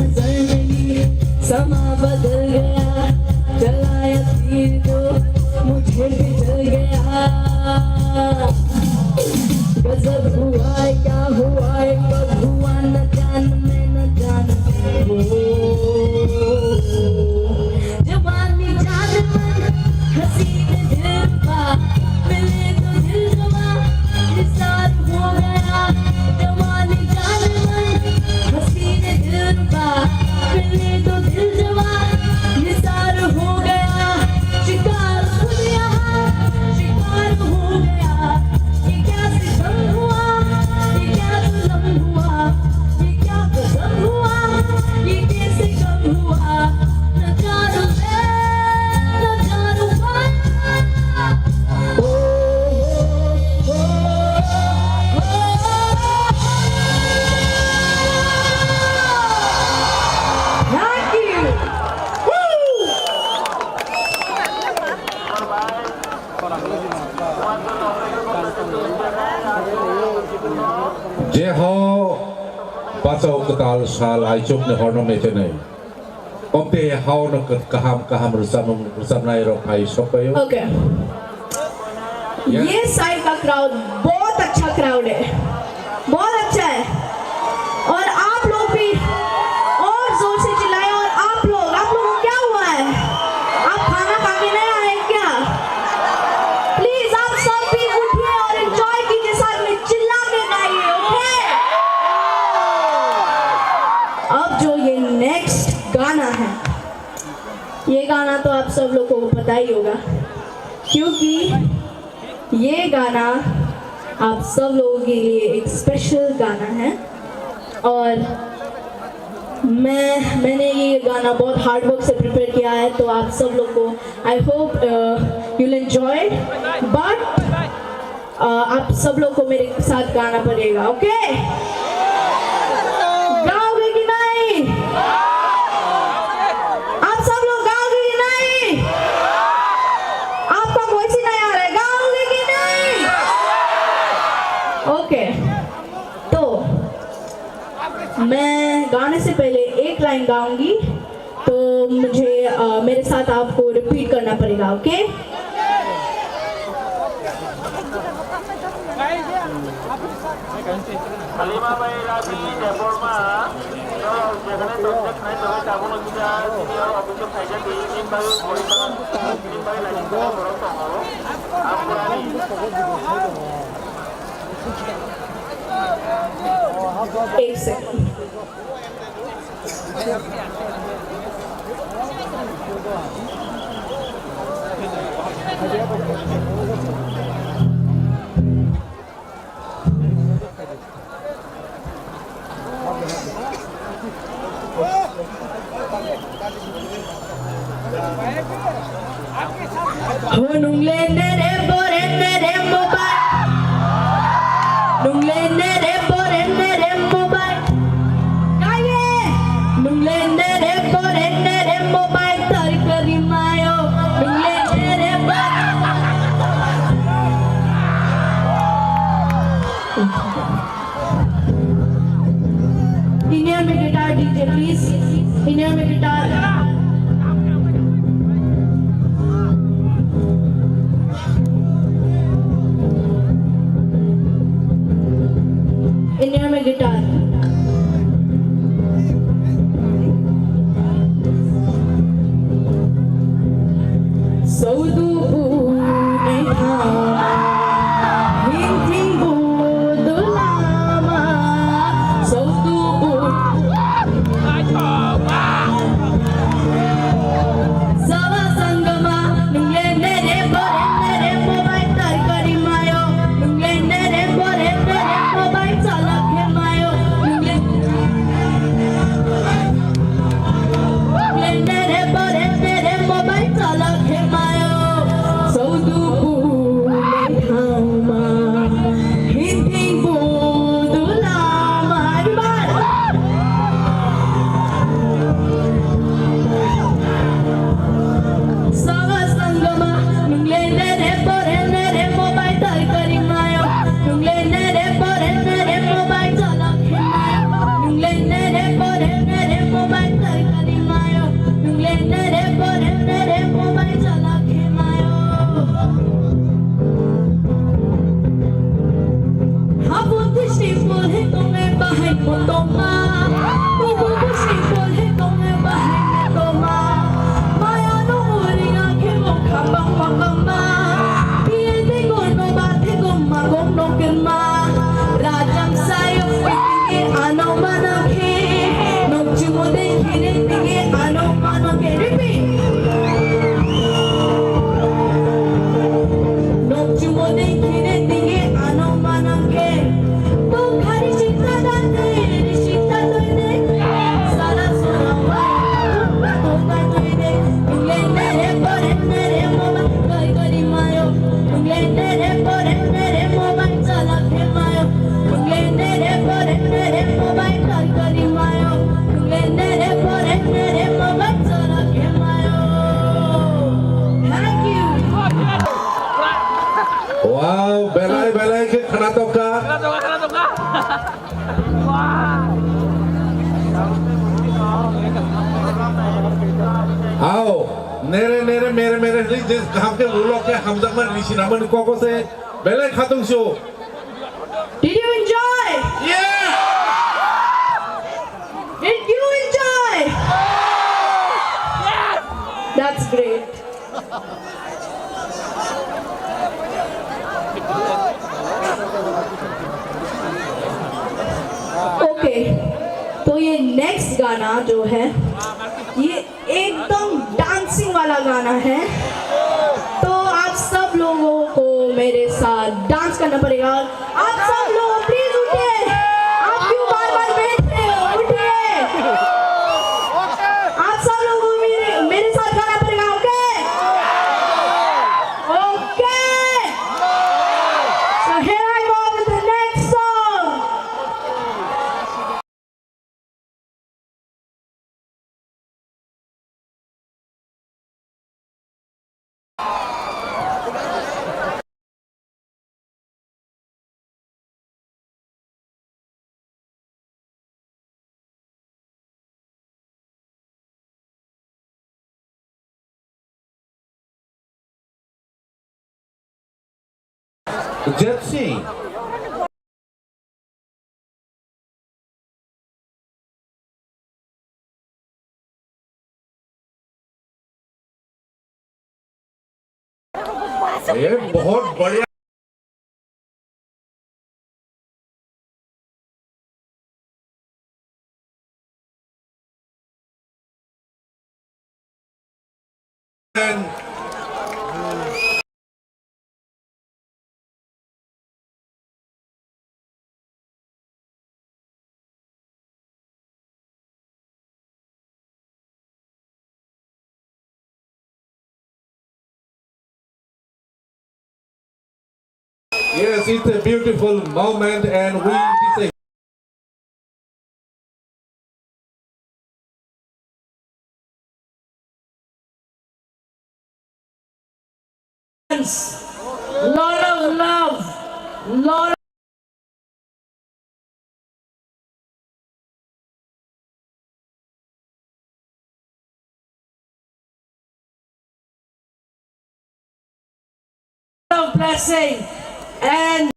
नजर मिली, समा बदल गया, चलाया तीर तो मुझे भी जल गया। गजब हुआ है, क्या हुआ है, कब हुआ, न जान मैं, न जान वो। जवानी जान मन, हसीन दिलरुबा, मिले तो दिल जवा, निसार हो गया। जवानी जान मन, हसीन दिलरुबा, मिले तो दिल जवा, निसार हो गया। शिकार खुद यहाँ शिकार हो गया। ये क्या सितम हुआ, ये क्या जुल्म हुआ, ये क्या कसम हुआ, ये कैसे गम हुआ, न जानू मैं, न जानू मैं। ओ, ओ, ओ, ओ, ओ। Thank you। Woo। Je ho pachaw kwtal sal aichukni horno metenai. Obte haono kwt kaham kaham rwchapmung rwchapnai rok phai sokpaio. Okay। Ya। ये साइड का क्राउड बहुत अच्छा क्राउड है। बहुत अच्छा है। और आप लोग भी और जोर से चिल्लाएं। और आप लोग, आप लोगों को क्या हुआ है? आप खाना खा के नहीं आए क्या? प्लीज आप सब भी उठिए और एंजॉय कीजिए, साथ में चिल्ला के गाइए, ओके? अब जो ये नेक्स्ट गाना है, ये गाना तो आप सब लोग को पता ही होगा, क्योंकि ये गाना आप सब लोगों के लिए एक स्पेशल गाना है और मैं मैंने ये गाना बहुत हार्ड वर्क से प्रिपेयर किया है। तो आप सब लोग को, I hope you will enjoy, but आप सब लोग को मेरे साथ गाना पड़ेगा, ओके? गाओगे कि नहीं? आप सब लोग गाओगे कि नहीं? आपका वॉइस ही नहीं आ रहा है, गाओगे कि नहीं? ओके, तो मैं गाने से पहले एक लाइन गाऊंगी, तो मुझे, अ, मेरे साथ आपको रिपीट करना पड़ेगा, okay? Halima bai Rabi Debbarma, jekhane tongjak khnai tongo, tabukno kisa senior officer phaijak, tini bagwi poriskar, tini bagwi laijak borok tongo. Akurani। एक second. Ho nung le ne re bo re ne re mo bai. Nung le ne re bo re ne re mo bai. Kaiye. Nung le ne re bo re ne re mo bai. Tar kari mayo. Nung le ne re bo. Ini yang guitar D J, please. Ini yang guitar. Ini yang guitar. Toka. Ao, nere nere mere mere hwnwi je kaham khe ulo khe hamjakmani risi nangmani kok se belai khatung sio. Did you enjoy? Yeah! Did you enjoy? That's great. Okay, तो ये नेक्स्ट गाना जो है, ये एकदम डांसिंग वाला गाना है। तो आप सब लोगों को मेरे साथ डांस करना पड़ेगा। आप सब लोग प्लीज उठिए। आप क्यों बार बार बैठ रहे हो? उठिए। आप सब लोगों को मेरे, मेरे साथ गाना पड़ेगा, okay? Okay. So here I go with the next song. Gypsy। ये बहुत बढ़िया। Yes, it's a beautiful moment and we Lot of love, lot of blessing and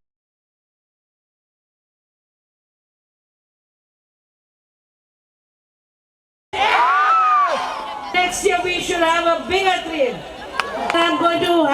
next year we should have a bigger dream. I'm going to